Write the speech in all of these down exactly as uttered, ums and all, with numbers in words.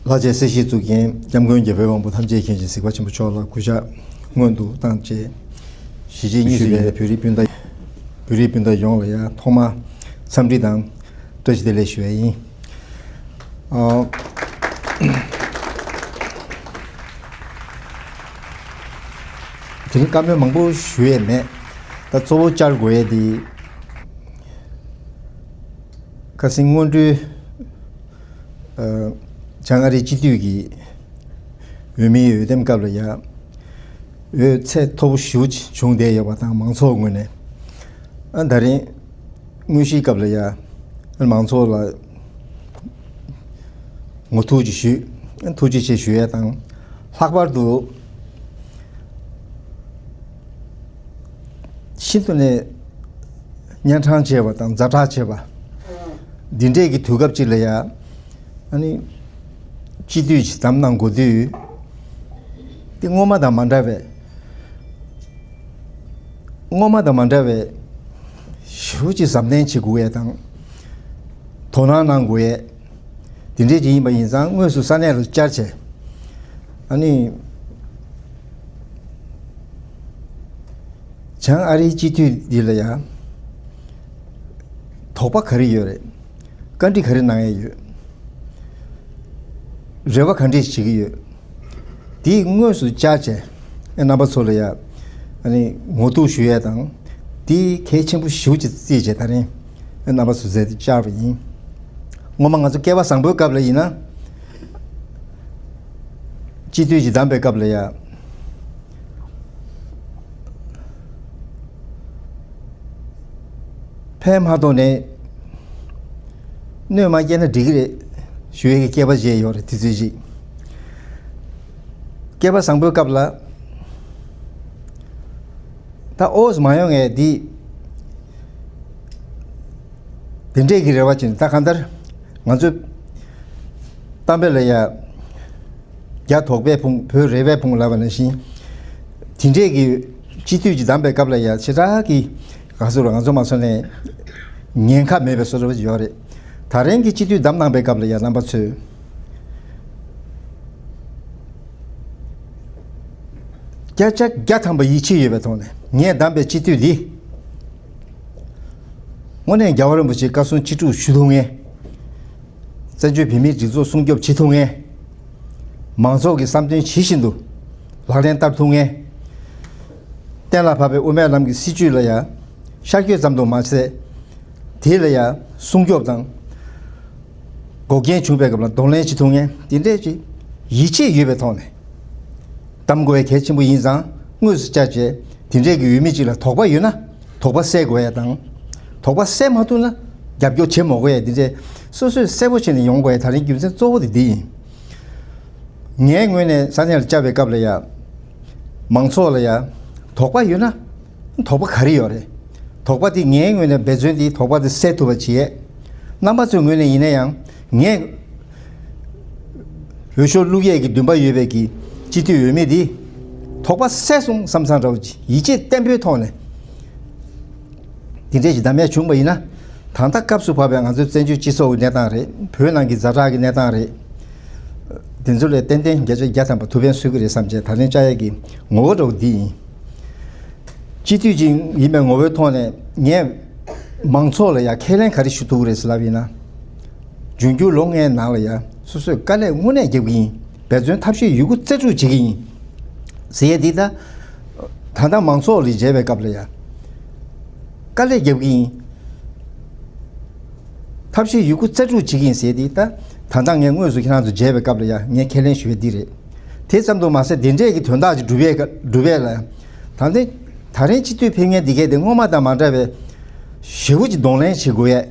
ལྷ་རྗེ་སྲིད་ཞིའི་གཙུག་རྒྱན་སྐྱབས་མགོན་རྒྱལ་པོའི་དབང་པོ་ཐམས་ཅད་མཁྱེན་ཅིང་གཟིགས་པ་ཆེན་པོ་མཆོག་ལ་གུས་ཕྱག་སྔོན་དུ་བཏང་བཅས། གཞིས་བྱེས་གཉིས་སུ་ཡོད་པའི་བོད་རིགས་སྤུན་ཟླ། བོད་རིགས་སྤུན་ཟླ་ཡོངས་ལ་ཡང་ཐོག་མར་འཚམས་འདྲི་དང་བཀྲ་ཤིས་བདེ་ལེགས་ཞུ་ཡས་ཡིན། ཨ། དེ་རིང་བཀའ་མོལ་མང་པོ་ཞུ་ཡས་མེད། ད་གཙོ་བོ་བཅར་དགོས་ཡས་དེ། ཁ་སང་སྔོན་འགྲོའི། ཨ། བྱང་ཨ་རིའི་སྤྱི་འཐུས་ཀྱི་འོས་མིའི་འོས་འདེམས་སྐབས་ལ་ཡ། འོས་ཚད་མཐོ་པོ་ཞེ་པོ་ཅིག་བྱུང་བསྡད་ཡོད་པ་དང་། མང་ཚོགས་ངོས་ནས། ཨ། ད་རིང་དངོས་གཞིའི་སྐབས་ལ་ཡ། ཨ། མང་ཚོགས་ལ་ངོ་ཐུག་ཅིག་ཞུས། ཨ། ཐུགས་རྗེ་ཆེ་ཞུ་ཡས་དང་། ལྷག་པར་དུ་ཤིན་ཏུ་ནས་གཉན་འཕྲང་ཆེ་བ་དང་ཛ་དྲག་ཆེ་བ་འདི་འདྲས་ཀྱི་དུས་སྐབས་ཅིག་ལ་ཡ། ཨ་ནི་སྤྱི་འཐུས་ཀྱི་བདམས་གནང་དགོས་དུས། དེ་སྔོན་མ་དང་མ་འདྲ་བའི། སྔོན་མ་དང་མ་འདྲ་བའི་ཞེ་པོ་ཅིག་གཟབ་ནན་བྱེད་དགོས་ཡས་དང་། དོ་སྣང་གནང་དགོས་ཡས། དེ་འདྲས་ཅིག་ཡིན་པ་ཡིན་ཙང་། དངོས་སུ་ས་གནས་ལ་བཅར་བྱས། ཨ་ནི། བྱང་ཨ་རིའི་སྤྱི་འཐུས་འདི་ལ་ཡང་དོགས་པ་ག་རེ་ཡོད་རེད། བཀའ་འདྲི་ག་རེ་གནང་ཡས་ཡོད། རེ་བ་ག་འདྲས་བྱེད་ཀྱི་ཡོད། དེ་དངོས་སུ་བཅར་བྱས། ཨེ། རྣམ་པ་ཚོ་ལ་ཡ། ཨ་ནི་ངོ་ཐུག་ཞུ་ཡས་དང་། དེ་གལ་ཆེན་པོ་ཞེ་པོ་ཅིག་བརྩིས་བྱས། ད་རིང་ཨེ། རྣམ་པ་ཚོ་མཛད་དེ་བཅར་བ་ཡིན། སྔོན་མ་ང་ཚོ་སྐལ་བ་བཟང་པོའི་སྐབས་ལ་ཡིན་ན། སྤྱི་འཐུས་ཀྱི་བདམས་པའི་སྐབས་ལ་ཡ། ཕན་མ་ཐོགས་ནས་གནོད་མ་སྐྱེལ་ན་འགྲིག་གི་རེད་ཞུ་ཡས་ཀྱི་སྐལ་པ་བཞེས་ཡོད་རེད། དུས་ཚོད་ཅིག་སྐལ་པ་བཟང་པོའི་སྐབས་ལ། ད་ཨོ་ཙི་མ་ཡོང་ངས་འདི། དེ་འདྲས་ཀྱི་རེ་བ་བྱས་ནས། ད་གང་ལྟར་ང་ཚོས་གཏམ་དཔེ་ལ་ཡ། རྒྱ་དོག་པས་ཕུང་བོད་རེ་བས་ཕུང་ལབ་པ་ནང་བཞིན། དེ་འདྲས་ཀྱི་སྤྱི་འཐུས་ཀྱི་བདམས་པའི་སྐབས་ལ་ཡ། ཞེ་དྲག་གི་ག་ཚོད་ར་ང་ཚོ་མ་སོང་ནས་ཉེན་ཁ་མེད་པའི་བཟོ་འདྲ་ཡོད་རེད། ད་རིང་གི་སྤྱི་འཐུས་བདམས་གནང་པའི་སྐབས་ལ་ཡ། རྣམ་པ་ཚོས་བརྒྱ་ཆ་བརྒྱ་ཐམ་པ་ཡིད་ཆེས་ཡོད་པའི་ཐོག་ནས། ངས་བདམས་པའི་སྤྱི་འཐུས་འདི་དངོས་གནས་རྒྱལ་བ་རིན་པོ་ཆེའི་བཀའ་གསུང་ཅི་སྒྲུབ་ཞུ་ཐུབ་མཁན། བཙན་བྱོལ་བོད་མིའི་སྒྲིག་འཛུགས་སྲུང་སྐྱོབ་བྱེད་ཐུབ་མཁན། མང་ཚོགས་ཀྱི་བསམ་དོན་ཇི་བཞིན་དུ་ལག་ལེན་བསྟར་ཐུབ་མཁན། གཏན་ལ་ཕབ་པའི་དབུ་མའི་ལམ་གྱི་སྲིད་བྱུས་ལ་ཡ་ཤར་བསྐྱོད་ཙམ་དུ་མ་ཟད། དེ་ལ་ཡ་སྲུང་སྐྱོབ་དང་། འགོག་རྐྱེན་བྱུང་བའི་སྐབས་ལ་གདོང་ལེན་བྱེད་ཐུབ་མཁན། དེ་འདྲས་ཀྱི་ཡིད་ཆེས་ཡོད་པའི་ཐོག་ནས་བདམས་དགོས་ཡ་གལ་ཆེན་པོ་ཡིན་ཙང་། དངོས་སུ་བཅར་བྱས་དེ་འདྲས་ཀྱི་འོས་མི་གཅིག་ལ་དོགས་པ་ཡོད་ན། དོགས་པ་སེལ་དགོས་ཡ་དང་། དོགས་པ་སེལ་མ་ཐུབ་ན་རྒྱབ་སྐྱོར་བྱེད་མ་དགོས་ཡ། དེ་འདྲས་སོ་སོས་གསལ་པོ་བྱས་ནས་ཡོང་དགོས་ཡ། ད་རིང་རྒྱུ་མཚན་གཙོ་བོ་དེ་འདི་ཡིན། ངའི་ངོས་ནས་ས་གནས་ལ་བཅར་བའི་སྐབས་ལ་ཡ། མང་ཚོགས་ལ་ཡ་དོགས་པ་ཡོད་ན། དོགས་པ་ག་རེ་ཡོད་རེད། དོགས་པ་དེ། ངའི་ངོས་ནས་འབད་བརྩོན་དེ། དོགས་པ་དེ་སེལ་ཐུབ་པ་བྱེད་ཡས། རྣམ་པ་ཚོའི་ངོས་ནས་ཡིན་ན་ཡང་། ངས་འོས་ཤོག་བླུག་ཡས་ཀྱི་འདུན་པ་ཡོད་པའི་གི་སྤྱི་འཐུས་འོས་མི་དེ། དོགས་པ་སེལ་སོང་བསམ་བསམ་འདྲ་བོ་ཅིག་ཡིད་ཆེས་བརྟན་པོའི་ཐོག་ནས་དེ་འདྲས་ཀྱི་བདམས་ཡས་བྱུང་བ་ཡིན་ན། ད་ལྟ་སྐབས་སུ་བབས་པའི་ང་ཚོའི་བཙན་བྱོལ་སྤྱི་ཚོགས་ཀྱི་གནས་སྟངས་རེད། བོད་ནང་གི་ཛ་དྲག་གི་གནས་སྟངས་རེད། དེ་ཚོ་ལ་ཏན་ཏན་བརྒྱ་ཆ་བརྒྱ་ཐམ་པ་ཐུགས་ཕན་གསོས་ཀྱི་རེད་བསམ་བྱས། ད་རིང་བཅར་ཡས་ཀྱི་ངོ་བོ་འདྲ་བོ་འདི་ཡིན། སྤྱི་འཐུས་ཅིག་ཡིན་པའི་ངོ་བོའི་ཐོག་ནས། ངས་མང་ཚོགས་ལ་ཡ་ཁས་ལེན་ག་རེ་ཞུ་ཐུབ་ཀྱི་རེད་ཟེར་ལབ་ཡིན་ན། འབྱུང་འགྱུར་ལོ་ལྔའི་ནང་ལ་ཡ་སོ་སོས་དཀའ་ལས་དངོས་གནས་རྒྱབ་ཀྱི་ཡིན། འབད་བརྩོན་ཐབས་ཤེས་ཡོད་རྒུ་རྩལ་སྤྲུགས་བྱེད་ཀྱི་ཡིན་ཟེར་ཡས་འདི། ད་ད་ལྟ་མང་ཚོགས་ལ་མཇལ་བའི་སྐབས་ལ་ཡ་དཀའ་ལས་རྒྱབ་ཀྱི་ཡིན། ཐབས་ཤེས་ཡོད་རྒུ་རྩལ་སྤྲུགས་བྱེད་ཀྱི་ཡིན་ཟེར་ཏེ། ད་ད་ལྟ་ངས་དངོས་སུ་ཁྱེད་རང་ཚོ་མཇལ་བའི་སྐབས་ལ་ཡ་ངས་ཁས་ལེན་ཞུ་ཡས་འདི་རེད། དེ་ཙམ་དུ་མ་ཟད། དེ་འདྲས་ཀྱི་དོན་དག་ཅིག་སྒྲུབ་ཡས་སྒྲུབ་ཡས་ལ། ད་ལྟ་ད་རིང་སྤྱི་འཐུས་ཕེབས་མཁན་འདི་གས་དེ་སྔོན་མ་དང་མ་འདྲ་བའི་ཞེ་པོ་ཅིག་གདོང་ལེན་བྱེད་དགོས་ཡས།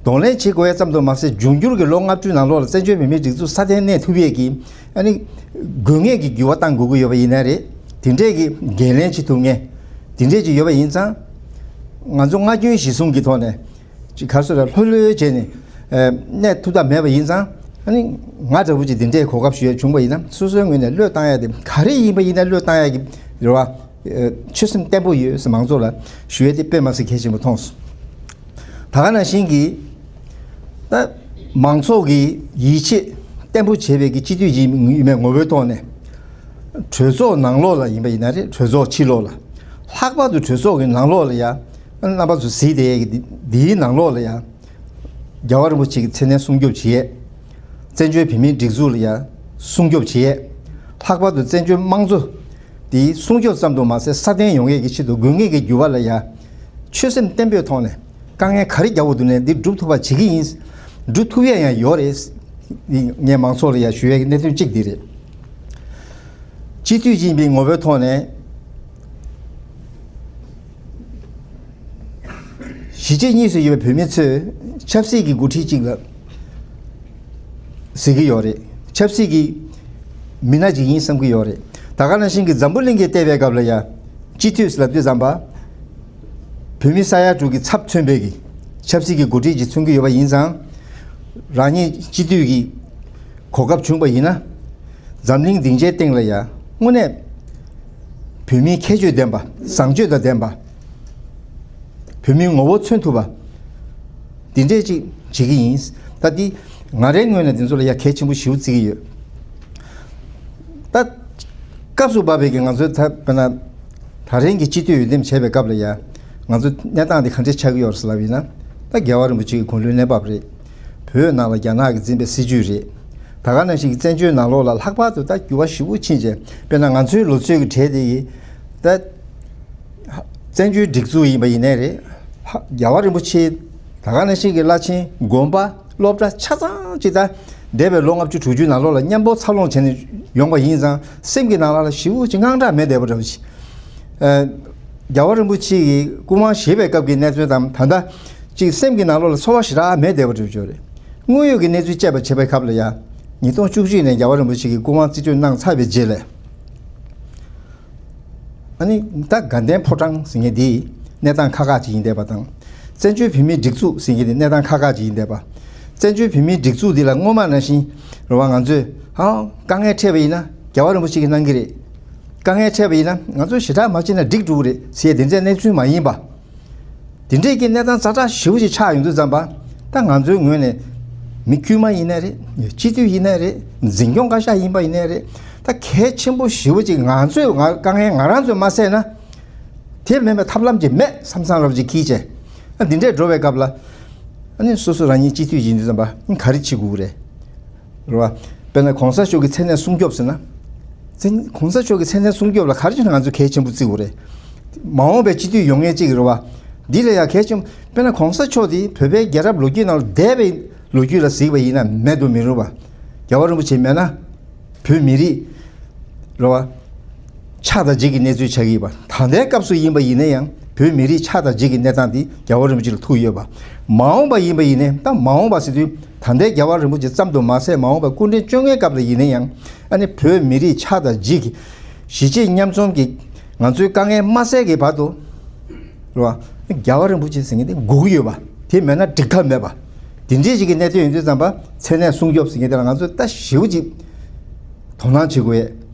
གདོང་ལེན་བྱེད་དགོས་ཡས་ཙམ་དུ་མ་ཟད། འབྱུང་འགྱུར་གྱི་ལོ་ལྔ་བཅུ་ནང་ལོགས་ལ་བཙན་བྱོལ་བོད་མིའི་སྒྲིག་འཛུགས་སྲ་བརྟན་གནས་ཐུབ་ཡས་ཀྱི། ཨ་ནི་དགོས་ངེས་ཀྱི་འགྱུར་བ་གཏང་དགོས་ཀྱི་ཡོད་པ་ཡིན་ན་རེད། དེ་འདྲས་ཀྱི་འགན་ལེན་བྱེད་ཐུབ་མཁན་དེ་འདྲས་ཅིག་ཡོད་པ་ཡིན་ཙང་། ང་ཚོ་སྔ་རྒྱུན་གཞི་བཟུང་གི་ཐོག་ནས། ཅིག་ག་རེ་ཟེར་ལ། ལྷོད་ལྷོད་བྱས་ནས་ཨ་གནས་ཐུབ་ཐབས་མེད་པ་ཡིན་ཙང་། ཨ་ནི་ང་འདྲ་བོ་ཅིག་འདི་འདྲའི་གོ་སྐབས་ཞུ་ཡས་བྱུང་བ་ཡིན་ན། སོ་སོའི་ངོས་ནས་བློས་བཏང་ཡས་དེ་ག་རེ་ཡིན་པ་ཡིན་ན་བློས་བཏང་ཡས་ཀྱི་རེ་བ། ཨ། ཆོད་སེམས་བརྟན་པོ་ཡོད་ཟེར་མང་ཚོགས་ལ་ཞུ་ཡས་དེ་དཔེ་མ་སྲིད་གལ་ཆེན་པོ་མཐོང་སོང་། ད་ག་ནང་བཞིན་གྱི་ད་མང་ཚོགས་ཀྱི་ཡིད་ཆེས་ བརྟན་པོ་བྱས་པའི་གི་སྤྱི་འཐུས་ཅིག་ཡིན་པའི་ངོ་བོའི་ཐོག་ནས། གྲོས་ཚོགས་ནང་ལོགས་ལ་ཡིན་པ་ཡིན་ན་རེད། གྲོས་ཚོགས་ཕྱི་ལོགས་ལ། ལྷག་པར་དུ་གྲོས་ཚོགས་ཀྱི་ནང་ལོགས་ལ་ཡ། རྣམ་པ་ཚོ་གཟིགས་བསྡད་ཡས་ཀྱི་འདི་འདིའི་ནང་ལོགས་ལ་ཡ། རྒྱལ་བ་རིན་པོ་ཆེ་གི་མཚན་གནས་སྲུང་སྐྱོབ་བྱེད་ཡས། བཙན་བྱོལ་བོད་མིའི་སྒྲིག་འཛུགས་ལ་ཡ། སྲུང་སྐྱོབ་བྱེད་ཡས། ལྷག་པར་དུ་བཙན་བྱོལ་དམངས་གཙོ། དེའི་སྲུང་སྐྱོབ་ཙམ་དུ་མ་ཟད་སྲ་བརྟན་ཡོང་ཡས་ཀྱི་ཆེད་དུ་དགོས་ངེས་ཀྱི་འགྱུར་བ་ལ་ཡ། ཆོད་སེམས་བརྟན་པོའི་ཐོག་ནས་དཀའ་ངལ་ག་རེ་རྒྱག་དགོས་འདུག་ནས་འདི་སྒྲུབ་ཐུབ་པ་བྱེད་ཀྱི་ཡིན། སྒྲུབ་ཐུབ་ཡས་ཡང་ཡོད་རེད། ངས་མང་ཚོགས་ལ་ཡ་ཞུ་ཡས་ཀྱི་གནད་དོན་གཅིག་འདི་རེད། སྤྱི་འཐུས་ཡིན་པའི་ངོ་བོའི་ཐོག་ནས། གཞིས་བྱེས་གཉིས་སུ་ཡོད་པའི་བོད་མི་ཚོས་ཆབ་སྲིད་ཀྱི་འགོ་ཁྲིད་ཅིག་ལ་གཟིགས་ཀྱི་ཡོད་རེད། ཆབ་སྲིད་ཀྱི་མི་སྣ་ཅིག་ཡིན་བསམ་གྱི་ཡོད་རེད། ད་ག་ནང་བཞིན་གྱི་འཛམ་བུ་གླིང་གིས་བལྟས་པའི་སྐབས་ལ་ཡ། སྤྱི་འཐུས་ལབ་དུས་ཙམ་པ། བོད་མི་ས་ཡ་དྲུག་གི་ཚབ་མཚོན་པའི་གི་ཆབ་སྲིད་ཀྱི་འགོ་ཁྲིད་ཅིག་མཚོན་གྱི་ཡོད་པ་ཡིན་ཙང་། རང་ཉིད་སྤྱི་འཐུས་ཀྱི་གོ་སྐབས་བྱུང་པ་ཡིན་ན། འཛམ་གླིང་སྡིངས་ཆའི་སྟེང་ལ་ཡ་དངོས་གནས་བོད་མིའི་ཁྱད་ཆོས་ལྡན་པ། བཟང་སྤྱོད་དང་ལྡན་པ། བོད་མིའི་ངོ་བོ་མཚོན་ཐུབ་པ། འདི་འདྲས་ཅིག་བྱེད་ཀྱི་ཡིན། ད་འདི་ང་རའི་ངོས་ནས་འདི་ཚོ་ལ་ཡ་གལ་ཆེན་པོ་ཞེ་པོ་བརྩི་གི་ཡོད། ད་སྐབས་སུ་བབས་པའི་གི་ང་ཚོའི་ད་དཔེར་ན། ད་རིང་གི་སྤྱི་འཐུས་འོས་འདེམས་བྱས་པའི་སྐབས་ལ་ཡ། ང་ཚོ་གནས་སྟངས་འདི་ག་འདྲས་ཆགས་ཀྱི་ཡོད་རེད་ཟེར་ལབ་ཡིན་ན། ད་རྒྱལ་བ་རིན་པོ་ཆེ་གི་དགུང་ལོའི་གནས་བབ་རེད། བོད་ནང་ལ་རྒྱ་ནག་གིས་འཛིན་པའི་སྲིད་བྱུས་རེད། ད་ག་ནང་བཞིན་གྱི་བཙན་བྱོལ་ནང་ལོགས་ལ་ལྷག་པར་དུ་ད་འགྱུར་བ་ཞེ་པོ་ཕྱིན་བྱས། དཔེར་ན་ང་ཚོའི་ལོ་ཚོད་ཀྱི་གྲས་དེ་ཡིས། ད་བཙན་བྱོལ་སྒྲིག་འཛུགས་ཡིན་པ་ཡིན་ནའི་རེད། ལྷ་རྒྱལ་བ་རིན་པོ་ཆེ། ད་ག་ནང་བཞིན་གྱི་བླ་ཆེན་དགོན་པ། སློབ་གྲྭ་ཆ་ཚང་ཅིག་ད་འདས་པའི་ལོ་ལྔ་བཅུ་དྲུག་ཅུ་ནང་ལོགས་ལ་མཉམ་པོ་འཚར་ལོངས་བྱས་ནས་ཡོང་པ་ཡིན་ཙང་། སེམས་ཀྱི་ནང་ལ་ཞེ་པོ་ཅིག་དངངས་སྐྲག་མེད་བསྡད་པ་འདྲ་བོ་ཅིག་ཨ། རྒྱལ་བ་རིན་པོ་ཆེ་གི་སྐུ་དབང་བཞེས་པའི་སྐབས་ཀྱི་གནས་ཚུལ་དང་ད་ལྟ་ཅིག་སེམས་ཀྱི་ནང་ལོགས་ལ་ཚོར་བ་ཞེ་དྲག་མེད་བསྡད་པ་འདྲ་བོ་ཅིག་རེད། དངོས་ཡོད་ཀྱི་གནས་ཚུལ་དཔྱད་པ་བྱེད་པའི་སྐབས་ལ་ཡ། ཉིས་སྟོང་བཅུ་གཅིག་ནས་རྒྱལ་བ་རིན་པོ་ཆེ་གི་སྐུ་དབང་རྩིས་སྤྲོད་གནང་ཚར་བའི་རྗེས་ལ། ཨ་ནི་ད་དགའ་ལྡན་ཕོ་བྲང་ཟེར་མཁན་འདི་གནས་སྟངས་ཁག་ཁག་ཅིག་ཡིན་བསྡད་པ་དང་། བཙན་བྱོལ་བོད་མིའི་སྒྲིག་འཛུགས་ཟེར་མཁན་འདི་གནས་སྟངས་ཁག་ཁག་ཅིག་ཡིན་བསྡད་པ། བཙན་བྱོལ་བོད་མིའི་སྒྲིག་འཛུགས་འདི་ལ་སྔོན་མ་ནང་བཞིན་རེད་བ། ང་ཚོས་ཧ་དཀའ་ངལ་འཕྲད་པ་ཡིན་ན་རྒྱལ་བ་རིན་པོ་ཆེ་གིས་གནང་གི་རེད། དཀའ་ངལ་འཕྲད་པ་ཡིན་ན་ང་ཚོས་ཞེ་དྲག་མ་བྱས་ན་འགྲིག་འགྲོ་གི་རེད་ཟེར་དེ་འདྲའི་གནས་ཚུལ་མ་ཡིན་པ། དེ་འདྲས་ཀྱི་གནས་སྟངས་ཛ་དྲག་ཞེ་པོ་ཅིག་ཆགས་ཡོང་དུས་ཙམ་པ། ད་ང་ཚོའི་ངོས་ནས་མི་དཀྱུས་མ་ཡིན་ནའི་རེད། སྤྱི་འཐུས་ཡིན་ནའི་རེད། འཛིན་སྐྱོང་བཀའ་ཤག་ཡིན་པ་ཡིན་ནའི་རེད། ད་གལ་ཆེན་པོ་ཞེ་པོ་ཅིག་ང་ཚོས་ང་དཀའ་ངལ་ང་རང་ཚོས་མ་སེལ་ན། དེ་མིན་པའི་ཐབས་ལམ་ཅིག་མེད་བསམ་བསམ་རབ་ཅིག་འཁྱེར་བྱས། ཨ་འདི་འདྲས་འགྲོ་བའི་སྐབས་ལ། ཨ་ནི་སོ་སོ་རང་ཉིད་སྤྱི་འཐུས་ཡིན་དུས་ཙམ་པ་ག་རེ་བྱེད་དགོས་རེད། རེད་བ། དཔེར་ན་གོང་ས་མཆོག་གི་མཚན་གནས་སྲུང་སྐྱོབ་ཟེར་ན། མཚན་གོང་ས་མཆོག་གི་མཚན་གནས་སྲུང་སྐྱོབ་ལ་ག་རེ་བྱས་ན་ང་ཚོ་གལ་ཆེན་པོ་བརྩི་དགོས་རེད། མ་འོངས་པའི་སྤྱི་འཐུས་ཡོང་མཁན་གཅིག་རེད་བ། འདི་ལ་ཡང་གལ་ཆེན་པོ། དཔེར་ན་གོང་ས་མཆོག་དེ་བོད་པའི་རྒྱལ་རབས་ལོ་རྒྱུས་ནང་ལ་འདས་པའི་ལོ་རྒྱུས་ལ་གཟིགས་པ་ཡིན་ན་མེད་དུ་མི་རུང་བ། རྒྱལ་བ་རིན་པོ་ཆེ་མེད་ན། བོད་མི་རིགས་རེད་བ། ཆགས་དང་འཇིག་གི་གནས་ཚུལ་ཆགས་ཀྱི་ཡོད་པ། ད་ལྟའི་སྐབས་སུ་ཡིན་པ་ཡིན་ན་ཡང་བོད་མི་རིགས་ཆགས་དང་འཇིག་གི་གནས་སྟངས་འདི་རྒྱལ་བ་རིན་པོ་ཆེ་ལ་ཐུག་ཡོད་པ། མ་འོངས་པ་ཡིན་པ་ཡིན་ནའི་ད་མ་འོངས་པ་ཟེར་དུས་ད་ལྟའི་རྒྱལ་བ་རིན་པོ་ཆེ་ཙམ་དུ་མ་ཟད་མ་འོངས་པ་སྐུ་ཕྲེང་བཅོ་ལྔའི་སྐབས་ལ་ཡིན་ན་ཡང་། ཨ་ནི་བོད་མི་རིགས་ཆགས་དང་འཇིག་གི་གཞིས་བྱེས་མཉམ་འཛོམས་ཀྱི་ང་ཚོའི་དཀའ་ངལ་མ་སེལ་གྱི་བར་དུ། རེད་བ། རྒྱལ་བ་རིན་པོ་ཆེ་ཟེར་མཁན་དེ་དགོས་ཀྱི་ཡོད་པ། དེ་མེད་ན་འགྲིག་ཐབས་མེད་པ། དེ་འདྲས་ཅིག་གི་གནད་དོན་ཡོད་དུས་ཙམ་པ་མཚན་གནས་སྲུང་སྐྱོབ་ཟེར་མཁན་དེ་ལ་ང་ཚོས་ད་ཞེ་པོ་ཅིག་དོ་སྣང་བྱེད་དགོས་ཡས།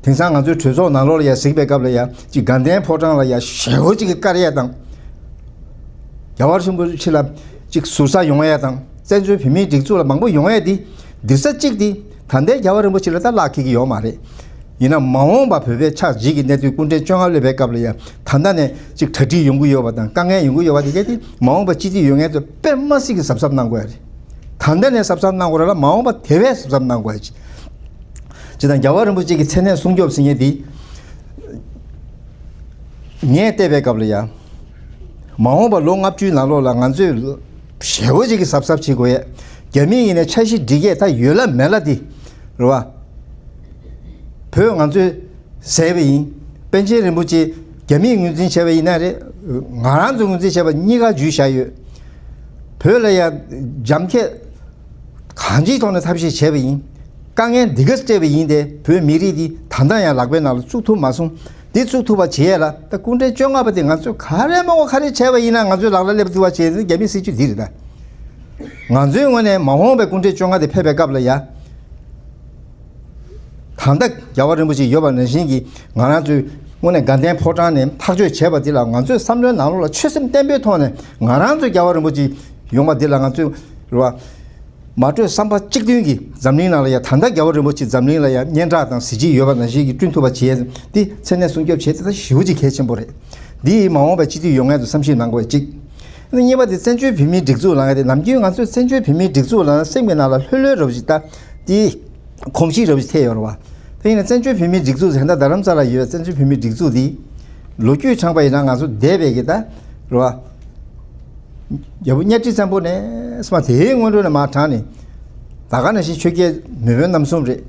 དེང་སང་ང་ཚོའི་གྲོས་ཚོགས་ནང་ལོགས་ལ་ཡ་གཟིགས་པའི་སྐབས་ལ་ཡ་ཅིག་དགའ་ལྡན་ཕོ་བྲང་ལ་ཡ་ཞེ་པོ་ཅིག་གི་བཀར་ཡས་དང་། རྒྱལ་བ་རིན་པོ་ཆེ་ལ་ཅིག་ཟུར་ཟ་ཡོང་ཡས་དང་བཙན་བྱོལ་བོད་མིའི་སྒྲིག་འཛུགས་ལ་མང་པོ་ཡོང་ཡས་དེ་འདི་ས་གཅིག་དེ་ད་ལྟའི་རྒྱལ་བ་རིན་པོ་ཆེ་ལ་ད་བརླག་འཁེལ་གྱི་ཡོད་མ་རེད། ཡིན་ན་མ་འོངས་པ་བོད་པའི་ཆགས་འཇིག་གི་གནས་ཚུལ་སྐུ་ཕྲེང་བཅོ་ལྔ་སླེབས་པའི་སྐབས་ལ་ཡང་ད་ལྟ་ནས་ཅིག་གྲ་སྒྲིག་ཡོང་གི་ཡོད་པ་དང་དཀའ་ངལ་ཡོང་གི་ཡོད་པ་དེ་གལ་ཏེ་མ་འོངས་པ་སྤྱི་འཐུས་ཡོང་མཁན་ཚོ་དཔེ་མ་སྲིད་ཀྱི་གཟབ་གཟབ་གནང་དགོས་ཡ་རེད། ད་ལྟ་ནས་གཟབ་གཟབ་གནང་དགོས་ར་ལ་མ་འོངས་པ་དེ་བས་གཟབ་གཟབ་གནང་དགོས་ཡ་ཅིག་ཅི་དང་རྒྱལ་བ་རིན་པོ་ཆེ་གི་མཚན་གནས་སྲུང་སྐྱོབ་ཟེར་མཁན་དེ་ངས་བལྟས་པའི་སྐབས་ལ་ཡང་། མ་འོངས་པ་ལོ་ལྔ་བཅུའི་ནང་ལོགས་ལ་ང་ཚོས་ཞེ་པོ་ཅིག་གི་གཟབ་གཟབ་བྱེད་དགོས་ཡས། རྒྱ་མི་ཡིན་ནའི་འཆར་གཞི་སྒྲིག་ཡས་ད་ཡོད་ལ་མེད་ལ་དེ་རེད་བ། བོད་ང་ཚོས་ཟས་པ་ཡིན། པཎ་ཆེན་རིན་པོ་ཆེ་རྒྱ་མིས་ངོས་འཛིན་བྱས་པ་ཡིན་ན་རེད། ང་རང་ཚོས་ངོས་འཛིན་བྱས་པ་གཉིས་ཀ་འཇུས་བཞག་ཡོད། བོད་ལ་ཡ་འཇམ་ཁྱད་གང་ཅིའི་ཐོག་ནས་ཐབས་ཤེས་བྱས་པ་ཡིན། དཀའ་ངལ་འདི་ག་སྤྲད་པ་ཡིན་ཏེ་བོད་མི་རིགས་འདི་ད་ལྟ་ཡང་ལག་པའི་ནང་ལ་བཙུགས་ཐུབ་མ་སོང་། འདི་བཙུགས་ཐུབ་པ་བྱེད་ཡས་ལ་ད་སྐུ་ཕྲེང་བཅོ་ལྔ་པ་དེ་ང་ཚོས་ག་རེ་མང་པོ་ག་རེ་བྱས་པ་ཡིན་ན་ང་ཚོའི་ལག་ལ་སླེབས་ཐུབ་པ་བྱེད་ཡས་རྒྱ་མིའི་སྲིད་ཇུས་འདི་རེད་ད། ང་ཚོའི་ངོས་ནས་མ་འོངས་པའི་སྐུ་ཕྲེང་བཅོ་ལྔ་དེ་ཕེབས་པའི་སྐབས་ལ་ཡ། ད་ལྟ་རྒྱལ་བ་རིན་པོ་ཆེ་ཡོད་པ་ནང་བཞིན་གྱི་ང་རང་ཚོའི་དངོས་གནས་དགའ་ལྡན་ཕོ་བྲང་ནས་ཐག་གཅོད་བྱས་པ་འདི་ལ་ང་ཚོའི་བསམ་བློའི་ནང་ལོགས་ལ་ཆོད་སེམས་བརྟན་པོའི་ཐོག་ནས་ང་རང་ཚོའི་རྒྱལ་བ་རིན་པོ་ཆེ་ཡོང་བ་འདི་ལ་ང་ཚོས་རེད་བ། མ་གྲོས་བསམ་པ་གཅིག་མཐུན་གྱིས་འཛམ་གླིང་ནང་ལ་ཡང་ད་ལྟ་རྒྱལ་བ་རིན་པོ་ཆེ་འཛམ་གླིང་ལ་ཡང་སྙན་གྲགས་དང་གཟི་བརྗིད་ཡོད་པ་ནང་བཞིན་གྱི་བསྐྲུན་ཐུབ་པ་བྱས་ཏེ་མཚན་གནས་སྲུང་སྐྱོབ་བྱས་ཏེ་ད་ཞེ་པོ་ཅིག་གལ་ཆེན་པོ་རེད། འདི་ཡིས་མ་འོངས་པའི་སྤྱི་འཐུས་ཡོང་མཁན་ཚོ་བསམ་ཤེས་གནང་དགོས་གཅིག་གཉིས་པ་དེ་བཙན་བྱོལ་བོད་མིའི་སྒྲིག་འཛུགས་ལབ་མཁན་དེ་ནམ་རྒྱུན་ང་ཚོས་བཙན་བྱོལ་བོད་མིའི་སྒྲིག་འཛུགས་ལབ་ན་སེམས་ཀྱི་ནང་ལ་ལྷོད་ལྷོད་རབ་ཅིག་ད་དེ་གོམས་གཤིས་རབ་ཅིག་ཐེབས་ཡོད་རེད་བ། དེ་ཡིན་ན་བཙན་བྱོལ་བོད་མིའི་སྒྲིག་འཛུགས་ཟེར་ད་རྡ་རམ་ས་ལ་ཡོད་པའི་བཙན་བྱོལ་བོད་མིའི་སྒྲིག་འཛུགས་འདི་ལོ་རྒྱུས་ཆགས་པ་ཡིན་ན་ང་ཚོ་འདས་པའི་གི་ད་རེད་བ། རྒྱལ་པོ་གཉའ་ཁྲི་བཙན་པོ་ནས་སྨ་དེའི་སྔོན་འགྲོ་ནས་མར་དྲངས་ནས་ད་ག་ནང་བཞིན་ཆོས་རྒྱལ་མེས་དབོན་རྣམ་གསུམ་རེད།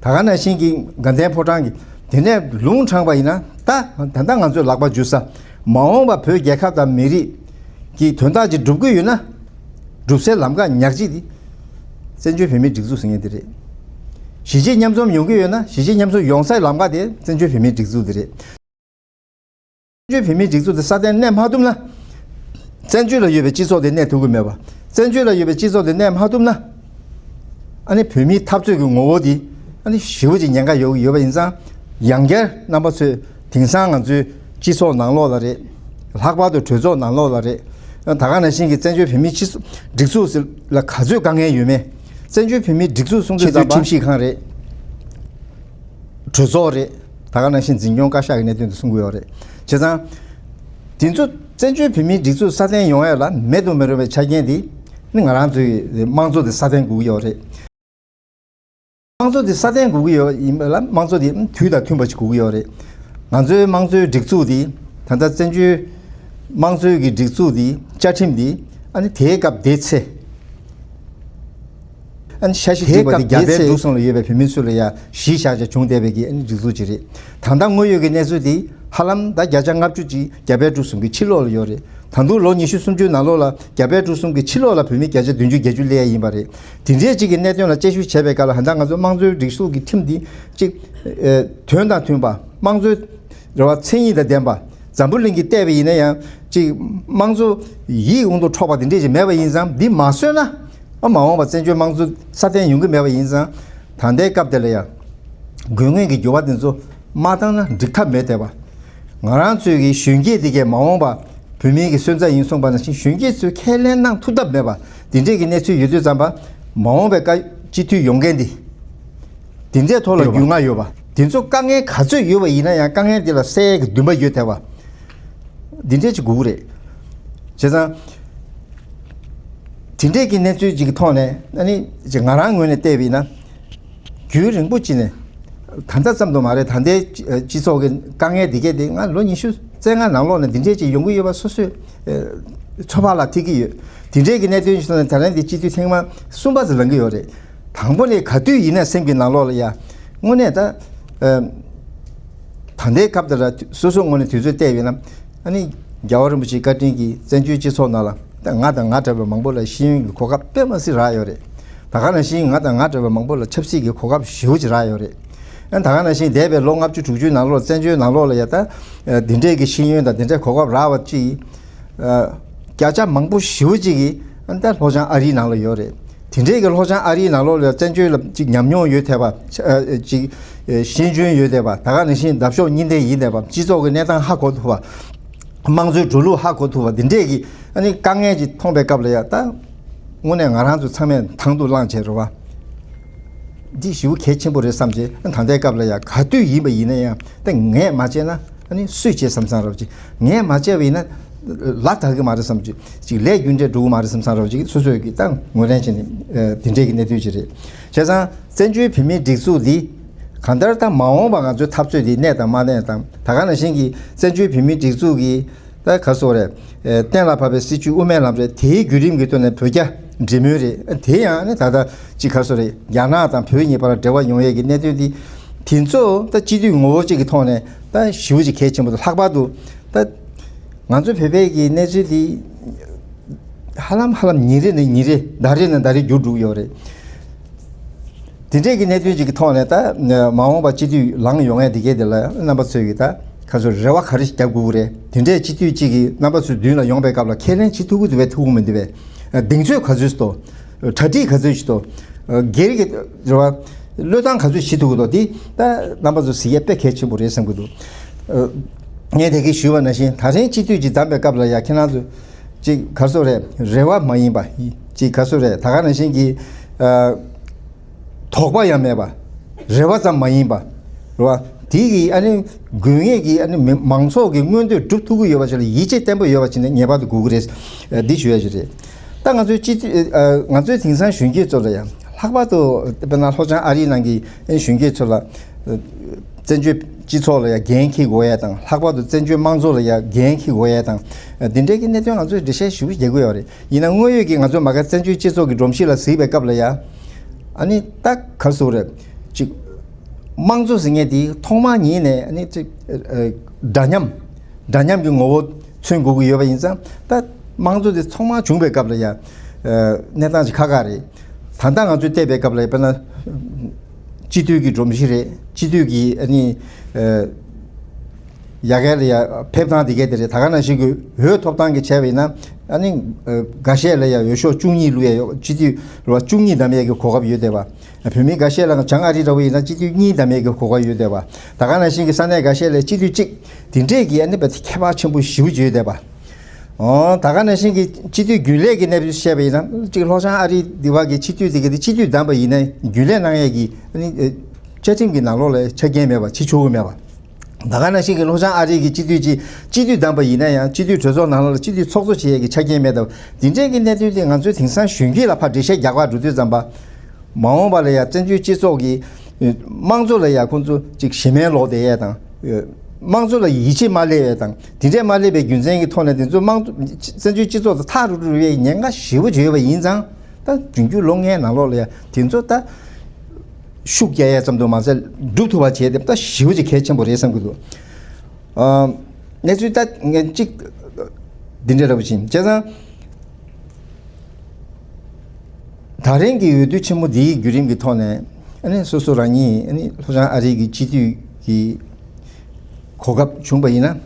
ད་ག་ནང་བཞིན་གྱི་དགའ་ལྡན་ཕོ་བྲང་གི་དེ་ནས་ལུང་དྲངས་པ་ཡིན་ན་ད་ད་ལྟ་ང་ཚོའི་ལག་པ་འཇུ་ས་མ་འོངས་པ་བོད་རྒྱལ་ཁབ་དང་མི་རིགས་ཀྱི་དོན་དག་ཅིག་སྒྲུབ་ཀྱི་ཡོད་ན་སྒྲུབ་སའི་ལམ་ཁ་ཉག་གཅིག་དེ་བཙན་བྱོལ་བོད་མིའི་སྒྲིག་འཛུགས་ཟེར་མཁན་དེ་རེད། གཞིས་བྱེས་མཉམ་འཛོམས་ཡོང་གི་ཡོད་ན་གཞིས་བྱེས་མཉམ་འཛོམས་ཡོང་སའི་ལམ་ཁ་དེ་བཙན་བྱོལ་བོད་མིའི་སྒྲིག་འཛུགས་དེ་རེད། བཙན་བྱོལ་བོད་མིའི་སྒྲིག་འཛུགས་དེ་སྲ་བརྟན་གནས་མ་ཐུབ་ན། བཙན་བྱོལ་ལ་ཡོད་པའི་སྤྱི་ཚོགས་དེ་གནས་ཐུབ་ཀྱི་མེད་པ། བཙན་བྱོལ་ལ་ཡོད་པའི་སྤྱི་ཚོགས་དེ་གནས་མ་ཐུབ་ན། ཨ་ནི་བོད་མིའི་འཐབ་རྩོད་ཀྱི་ངོ་བོ་དེ་ཨ་ནི་ཞེ་པོ་ཅིག་ཉེན་ཁ་ཡོད་ཡོད་པ་ཡིན་ཙང་། ཡང་བསྐྱར་རྣམ་པ་ཚོས་དེང་སང་ང་ཚོའི་སྤྱི་ཚོགས་ནང་ལོགས་ལ་རེད། ལྷག་པར་དུ་གྲོས་ཚོགས་ནང་ལོགས་ལ་རེད། ད་ག་ནང་བཞིན་གྱི་བཙན་བྱོལ་བོད་མིའི་སྤྱི་ཚོགས་སྒྲིག་འཛུགས་ལ་ག་ཚོད་དཀའ་ངལ་ཡོད་མེད། བཙན་བྱོལ་བོད་མིའི་སྒྲིག་འཛུགས་སྲུང་སྐྱོབ་ཚོགས་པ་ཁྲིམས་ཞིབ་ཁང་རེད། གྲོས་ཚོགས་རེད། ད་ག་ནང་བཞིན་འཛིན་སྐྱོང་བཀའ་ཤག་གི་གནད་དོན་དུ་གསུང་གི་ཡོད་རེད། བྱས་ཙང་། དེ་ཚོ་བཙན་བྱོལ་བོད་མིའི་སྒྲིག་འཛུགས་སྲ་བརྟན་ཡོང་ཡ་ལ་མེད་དུ་མི་རུང་བའི་ཆ་རྐྱེན་དེ་ནི་ང་རང་ཚོའི་དམངས་གཙོ་དེ་སྲ་བརྟན་དགོས་ཀྱི་ཡོད་རེད། དམངས་གཙོ་དེ་སྲ་བརྟན་དགོས་ཀྱི་ཡོད་ཡིན་པ་ལ་དམངས་གཙོ་དེ་དུས་དང་མཐུན་པ་ཞིག་དགོས་ཀྱི་ཡོད་རེད། ང་ཚོའི་དམངས་གཙོའི་སྒྲིག་འཛུགས་དེ་ད་ལྟ་བཙན་བྱོལ་དམངས་གཙོའི་གི་སྒྲིག་འཛུགས་དེ་བཅའ་ཁྲིམས་དེ་ཨ་ནི་དེའི་སྐབས་དེའི་ཚེ། ཨ་ནི་ཤ་ཞིག་དེའི་སྒྲིག་པ་དེ་སྐབས་རྒྱ་བལ་དེའི་འབྲུག་ཚེ་གསུམ་ལ་ཡོད་པའི་བོད་མི་ཚོ་ལ་ཡ་གཞི་བཞག་བྱས་བྱུང་བསྡད་པའི་གི་ཨ་ནི་སྒྲིག་འཛུགས་ཅིག་རེད། ད་ལྟ་དངོས་ཡོད་ཀྱི་གནས་ཚུལ་དེ་ཧ་ལམ་ད་བརྒྱ་ཆ་ལྔ་བཅུ་ཅིག་རྒྱ་བལ་འབྲུག་གསུམ་གྱི་ཕྱི་ལོགས་ལ་ཡོད་རེད། ད་དུང་ལོ་ཉི་ཤུ་སུམ་ཅུའི་ནང་ལོགས་ལ་རྒྱ་བལ་འབྲུག་གསུམ་གྱི་ཕྱི་ལོགས་ལ་བོད་མི་བརྒྱ་ཆ་བདུན་ཅུ་བརྒྱད་ཅུ་སླེབས་ཡ་ཡིན་པ་རེད། དེ་འདྲའི་ཅིག་གི་གནད་དོན་ལ་དཔྱད་ཞིབ་བྱས་པའི་སྐབས་ལ་ད་ལྟ་ང་ཚོ་དམངས་གཙོའི་སྒྲིག་འཛུགས་ཀྱི་ཁྲིམས་འདི་ཅིག་ཨེ་དོན་དང་མཐུན་པ་དམངས་གཙོའི་རེ་བ་མཚན་ཉིད་དང་ལྡན་པ། འཛམ་བུ་གླིང་གིས་བལྟས་པ་ཡིན་ན་ཡང་ཅིག་དམངས་གཙོ་ཡིད་དབང་དུ་འཕྲོག་པ་དེ་འདྲས་ཅིག་མེད་པ་ཡིན་ཙང་འདི་མ་བཟོས་ན་ཨ་མ་འོངས་པ་བཙན་བྱོལ་དམངས་གཙོ་སྲ་བརྟན་ཡོང་གི་མེད་པ་ཡིན་ཙང་། ད་ལྟའི་སྐབས་དེ་ལ་ཡང་དགོས་ངེས་ཀྱི་འགྱུར་བ་དེ་ཚོ་མ་བཏང་ན་འགྲིག་ཐབས་མེད་བསྡད་པ། ང་རང་ཚོའི་གི་གཞོན་སྐྱེས་དེ་གས་མ་འོངས་པ་བོད་མིའི་གི་སོན་རྩ་ཡིན་གསུངས་པ་ནང་བཞིན་གཞོན་སྐྱེས་ཚོས་ཁས་ལེན་གནང་ཐུབ་ཐབས་མེད་པ་དེ་འདྲས་ཀྱི་གནས་ཚུལ་ཡོད་དུས་ཙམ་པ་མ་འོངས་པའི་བཀའ་སྤྱི་འཐུས་ཡོང་མཁན་དེ། དེ་འདྲའི་ཐོག་ལ་ཡོད་པ། རྒྱུས་མངའ་ཡོད་པ། དེ་ཚོ་དཀའ་ངལ་ག་ཚོད་ཡོད་པ་ཡིན་ན་ཡང་དཀའ་ངལ་དེ་ལ་སེལ་ཡས་ཀྱི་འདུན་པ་ཡོད་བསྡད་པ། འདི་འདྲས་ཅིག་དགོས་ཀྱི་རེད། བྱས་ཙང་། དེ་འདྲས་ཀྱི་གནས་ཚུལ་ཅིག་གི་ཐོག་ནས་ཨ་ནི་ཅིག་ང་རང་ངོས་ནས་བལྟས་པ་ཡིན་ན། རྒྱུན་རིང་པོ་ཅིག་ནས། ད་ལྟ་ཙམ་དུ་མ་རེད། ད་ལྟའི་སྤྱི་སྤྱི་ཚོགས་ཀྱི་དཀའ་ངལ་འདི་གས་དེ་ང་ལོ་ཉི་ཤུ་རྩ་ལྔ་ནང་ལོགས་ནས་འདི་འདྲས་ཅིག་ཡོང་གི་ཡོད་པ་སོ་སོས་ཚོད་དཔག་ལ་ཐིག་གི་ཡོད། དེ་འདྲས་ཀྱི་གནད་དོན་ཞིག་ཐོག་ནས་ད་ལན་འདི་སྤྱི་འཐུས་ཐེངས་མ་གསུམ་པ་ཙམ་ལངས་ཀྱི་ཡོད་རེད། དང་པོ་ནས་ག་དུས་ཡིན་ན་སེམས་ཀྱི་ནང་ལོགས་ལ་ཡ། དངོས་གནས་ད། ཨ། ད་ལྟའི་སྐབས་དེ་ལ་སོ་སོའི་ངོས་ནས་དུས་ཚོད་བལྟས་ཡོད་ན། ཨ་ནི། རྒྱལ་བ་རིན་པོ་ཆེའི་བཀའ་དྲིན་གྱིས་བཙན་བྱོལ་སྤྱི་ཚོགས་ནང་ལ་ད་ང་དང་ང་འདྲ་བའི་མང་པོ་ལ་ཤེས་ཡོན་གྱི་གོ་སྐབས་དཔེ་མ་སྲིད་རག་ཡོད་རེད། ད་ག་ནང་བཞིན་ང་དང་ང་འདྲ་བའི་མང་པོ་ལ་ཆབ་སྲིད་ཀྱི་གོ་སྐབས་ཞེ་པོ་ཅིག་རག་ཡོད་རེད། ཨ་ད་ག་ནང་བཞིན་འདས་པའི་ལོ་ལྔ་བཅུ་དྲུག་ཅུའི་ནང་ལོགས་བཙན་བྱོལ་ནང་ལོགས་ལ་ཡ་ད། འདི་འདྲས་ཀྱི་ཤེས་ཡོན་དང་འདི་འདྲས་གོ་སྐབས་རག་པ་ཅིག་ཨ། བརྒྱ་ཆ་མང་པོ་ཞེ་པོ་ཅིག་གིས་ཨ་ད་ལྷོ་བྱང་ཨ་རིའི་ནང་ལ་ཡོད་རེད། དེ་འདྲས་ཀྱི་ལྷོ་བྱང་ཨ་རིའི་ནང་ལོགས་ལ་བཙན་བྱོལ་ལ་ཅིག་ཉམས་མྱོང་ཡོད་བསྡད་པ། ཨ་ཅིག་ཨ་ཤེས་འཇོན་ཡོད་བསྡད་པ། ད་ག་ནང་བཞིན་འདབ་གཤོག་གཉིས་ལྡན་ཡིན་བསྡད་པ། སྤྱི་ཚོགས་ཀྱི་གནས་སྟངས་ཧ་གོ་ཐུབ་པ། དམངས་གཙོའི་འགྲོ་ལུགས་ཧ་གོ་ཐུབ་པ་འདི་འདྲས་ཀྱི་ཨ་ནི་དཀའ་ངལ་ཅིག་མཐོང་པའི་སྐབས་ལ་ཡ་ད། དངོས་གནས་ང་རང་ཚོ་ཚང་མས་དང་དུ་བླངས་བྱས་རེད་བ། འདི་ཞེ་པོ་གལ་ཆེན་པོ་རེད་བསམ་བྱས་ད་ལྟའི་སྐབས་ལ་ཡ་ག་དུས་ཡིན་པ་ཡིན་ན་ཡང་ད་ངས་མ་བྱས་ན། ཨ་ནི་སུས་བྱེད་བསམ་བསམ་རབ་ཅིག་ངས་མ་བྱས་པ་ཡིན་ན་ལ་དག་གི་མ་རེད་བསམ་ཅིག་ཅིག་ལས་རྒྱུ་འབྲས་འགྲོ་གི་མ་རེད་བསམ་བསམ་རབ་ཅིག་སོ་སོས་ཀྱི་ད་ངོས་ལེན་བྱས་ནས་ཨ་དེ་འདྲས་ཀྱི་གནད་དོན་ཅིག་རེད། བྱས་ཙང་བཙན་བྱོལ་བོད་མིའི་སྒྲིག་འཛུགས་འདི་གང་ལྟར་ད་མ་འོངས་པ་ང་ཚོའི་འཐབ་རྩོད་འདི་གནས་དང་མ་གནས་དང་ད་ག་ནང་བཞིན་གྱི་བཙན་བྱོལ་བོད་མིའི་སྒྲིག་འཛུགས་ཀྱི་ད་ག་སོ་རེད། ཨ་གཏན་ལ་ཕབ་པའི་སྲིད་བྱུས་དབུ་མའི་ལམ་རེད། དེའི་བརྒྱུད་རིམ་གྱི་ཐོག་ནས་བོད་རྒྱ་འབྲེལ་མོལ་རེད། དེ་ཡང་ནི་ད་ལྟ་ཅིག་ག་སོ་རེད། རྒྱ་ནག་དང་བོད་གཉིས་བར་འབྲེལ་བ་ཡོང་ཡས་ཀྱི་གནད་དོན་འདི་དེ་ཚོ་ད་སྤྱི་འཐུས་ངོ་བོ་གཅིག་གི་ཐོག་ནས་ད་ཞེ་པོ་ཅིག་གལ་ཆེན་པོ་དང་ལྷག་པར་དུ་ད་ང་ཚོ་བོད་པའི་གི་གནས་ཚུལ་འདི་ཧ་ལམ་ཧ་ལམ་ཉིན་རེ་ནས་ཉིན་རེ་ཟླ་རེ་ནས་ཟླ་རེ་འགྱུར་འགྲོ་གི་ཡོད་རེད། དེ་འདྲས་ཀྱི་གནད་དོན་ཅིག་གི་ཐོག་ནས་ད་མ་འོངས་པ་སྤྱི་འཐུས་ལངས་ཡོང་ཡས་དེ་གས་དེ་ལ་རྣམ་པ་ཚོས་ཀྱི་ད་ག་ཚོད་རེ་བ་ག་རེ་ཞིག་རྒྱབ་དགོས་ཀྱི་རེད། དེ་འདྲས་སྤྱི་འཐུས་གཅིག་གིས་རྣམ་པ་ཚོའི་མདུན་ལ་ཡོང་པའི་སྐབས་ལ་ཁས་ལེན་བྱེད་ཐུབ་ཀྱི་འདུག་པས་ཐུབ་ཀྱི་མི་འདུག་པས། གདེང་ཚོད་ག་ཚོད་ཞིག་འདུག་གྲ་སྒྲིག་ག་ཚོད་ཞིག་འདུག་སྒེར་གྱི་རེ་བ། བློས་བཏང་ག་ཚོད་བྱེད་ཐུབ་ཀྱི་འདུག་དེ་ད་རྣམ་པ་ཚོ་གཟིགས་ཡས་དཔེ་གལ་ཆེན་པོ་རེད་བསམ་གྱི་འདུག་ངས་དེ་གས་ཞུས་པ་ནང་བཞིན་ད་ཐེངས་སྤྱི་འཐུས་ཀྱི་བདམས་པའི་སྐབས་ལ་ཡ་ཁྱེད་རང་ཚོ་ཅིག་ག་ཚོད་རེད། རེ་བ་མ་ཡིན་པ་ཅིག་ག་ཚོད་རེད། ད་ག་ནང་བཞིན་གྱི་ ཨ། དོགས་པ་ཡང་མེད་པ། རེ་བ་ཙམ་མ་ཡིན་པ། རེད་བ། དེ་གི་ཨ་ནི་དགོས་ངེས་ཀྱི་ཨ་ནི་མི་མང་ཚོགས་ཀྱི་མངོན་འདོད་སྒྲུབ་ཐུབ་ཀྱི་ཡོད་པ་ཞིག་ལ་ཡིད་ཆེས་བརྟན་པོ་ཡོད་པ་ཞིག་ནི་ངེས་པར་དུ་དགོས་ཀྱི་རེད། ཨ། འདི་ཞུ་ཡ་ཞིག་རེད། ད་ང་ཚོའི་སྤྱི་འཐུས། ཨ། ང་ཚོའི་དེང་སང་གཞོན་སྐྱེས་ཚོ་ལ་ཡང་ལྷག་པར་དུ་དཔེར་ན་ལྷོ་བྱང་ཨ་རིའི་ནང་གི་ཨ་ནི་གཞོན་སྐྱེས་ཚོ་ལ། ཨ། བཙན་བྱོལ་སྤྱི་ཚོགས་ལ་ཡང་འགན་འཁྱེར་དགོས་ཡ་དང་། ལྷག་པར་དུ་བཙན་བྱོལ་དམངས་གཙོ་ལ་ཡང་འགན་འཁྱེར་དགོས་ཡ་དང་། ཨ། འདི་འདྲའི་གི་གནད་དོན་ང་ཚོས་འགྲེལ་བཤད་ཞུ་རྒྱག་གི་ཡོད་རེད། ཡིན་ན་དངོས་ཡོད་ཀྱི་ང་ཚོ་མ་ག་བཙན་བྱོལ་སྤྱི་ཚོགས་ཀྱི་སྒྲོམ་གཞི་ལ་གཟིགས་པའི་སྐབས་ལ་ཡ། ཨ་ནི་ད་ག་རེ་ཟེར་དགོས་རེད། ཅིག་དམངས་གཙོ་ཟེར་མཁན་དེ་ཐོག་མ་ཉིད་ནས་ཨ་ནི་ཅིག་ཨ། འདྲ་མཉམ། འདྲ་མཉམ་གྱི་ངོ་བོ་མཚོན་དགོས་ཀྱི་ཡོད་པ་ཡིན་ཙང་། ད་དམངས་གཙོ་དེ་ཐོག་མ་བྱུང་བའི་སྐབས་ལ་ཡ། ཨ། གནས་སྟངས་ཅིག་ཁག་ཁག་རེད། ད་ལྟ་ང་ཚོས་བལྟས་པའི་སྐབས་ལ་ཡ། དཔེར་ན་སྤྱི་འཐུས་ཀྱི་སྒྲོམ་གཞི་རེད། སྤྱི་འཐུས་ཀྱི་ཨ་ནི། ཨ། ཡ་གི་ལ་ཡ་ཕེབས་སྟངས་དེ་ག་དེ་རེད། ད་ག་ནང་བཞིན་གྱི་འོས་ཐོབ་ཐང་གི་བྱས་པ་ཡིན་ན། ཨ་ནི། ཨ། འགའ་ཤས་ལ་ཡ་འོས་ཤོག་བཅུ་གཉིས་བླུགས་ཡ་ཡོད། སྤྱི་འཐུས་རེད་བ། བཅུ་གཉིས་བདམས་ཡས་ཀྱི་གོ་སྐབས་ཡོད་བསྡད་པ། བོད་མི་འགའ་ཤས་ལ་བྱང་ཨ་རི་འདྲ་བོ་ཡིན་ན་སྤྱི་འཐུས་གཉིས་བདམས་ཡས་ཀྱི་གོ་སྐབས་ཡོད་བསྡད་པ། ད་ག་ནང་བཞིན་གྱི་ས་གནས་འགའ་ཤས་ལ་སྤྱི་འཐུས་གཅིག་དེ་འདྲས་ཀྱི་ཨ་ནི་བ་དེ་ཁྱད་པར་ཆེན་པོ་ཞེ་པོ་ཅིག་ཡོད་བསྡད་པ། ཨོ། ད་ག་ནང་བཞིན་གྱི་སྤྱི་འཐུས་རྒྱུན་ལས་ཀྱི་གནས་ཚུལ་བཤད་པ་ཡིན་ན། གཅིག་ལྷོ་བྱང་ཨ་རི་འདི་བ་གི་སྤྱི་འཐུས་དེ་ག་དེ་སྤྱི་འཐུས་བདམས་པ་ཡིན་ན་རྒྱུན་ལས་གནང་ཡས་ཀྱི་ཨ་ནི། ཨ། བཅའ་ཁྲིམས་ཀྱི་ནང་ལོགས་ལ་ཆ་རྐྱེན་མེད་པ། བྱེད་ཆོག་གི་མེད་པ། ད་ག་ནང་བཞིན་གྱི་ལྷོ་བྱང་ཨ་རི་གི་སྤྱི་འཐུས་ཀྱི་སྤྱི་འཐུས་བདམས་པ་ཡིན་ན་ཡང་སྤྱི་འཐུས་གྲོས་ཚོགས་ནང་ལོགས་ལ་སྤྱི་འཐུས་ཚོགས་གཙོ་བྱེད་ཡས་ཀྱི་ཆ་རྐྱེན་མེད་སྟབས། འདི་འདྲས་ཀྱི་གནད་དོན་དེ་ང་ཚོས་དེང་སང་གཞོན་སྐྱེས་ལ་ཕར་འགྲེལ་བཤད་རྒྱག་པར་འགྲོ་དུས་ཙམ་པ། མ་འོངས་པ་ལ་ཡང་བཙན་བྱོལ་སྤྱི་ཚོགས་ཀྱི་དམངས་གཙོ་ལ་ཡང་ཁོང་ཚོ་ཅིག་ཞེ་མེར་ལོག་བསྡད་ཡས་དང་། དམངས་གཙོ་ལ་ཡིད་ཆེས་མ་སླེབས་ཡས་དང་། དེ་འདྲས་མ་སླེབས་པའི་རྒྱུ་མཚན་གྱི་ཐོག་ནས་དེ་ཚོ་དམངས་གཙོ་བཙན་བྱོལ་སྤྱི་ཚོགས་དང་ཐག་རིང་རུ་འགྲོ་བའི་ཉེན་ཁ་ཞེ་པོ་ཅིག་ཡོད་པ་ཡིན་ཙང་། ད་འབྱུང་འགྱུར་ལོ་ལྔའི་ནང་ལོགས་ལ་ཡང་དེ་ཚོ་ད་ཤུགས་རྒྱག་ཡས་ཙམ་དུ་མ་ཟད་སྒྲུབ་ཐུབ་པ་བྱས་ཏེ་ད་ཞེ་པོ་ཅིག་གལ་ཆེན་པོ་རེད་བསམ་གྱི་འདུག། ཨ། གནས་ཚུལ་ད་ངས་གཅིག་འདི་འདྲ་འདྲ་པོ་ཕྱིན། བྱས་ཙང་། ད་རིང་གི་འོས་བསྡུ་ཆེན་མོ་འདིའི་བརྒྱུད་རིམ་གྱི་ཐོག་ནས། ཨ་ནི་སོ་སོ་རང་ཉིད་ཨ་ནི་ལྷོ་བྱང་ཨ་རི་གི་སྤྱི་འཐུས་ཀྱི་གོ་སྐབས་བྱུང་པ་ཡིན་ན།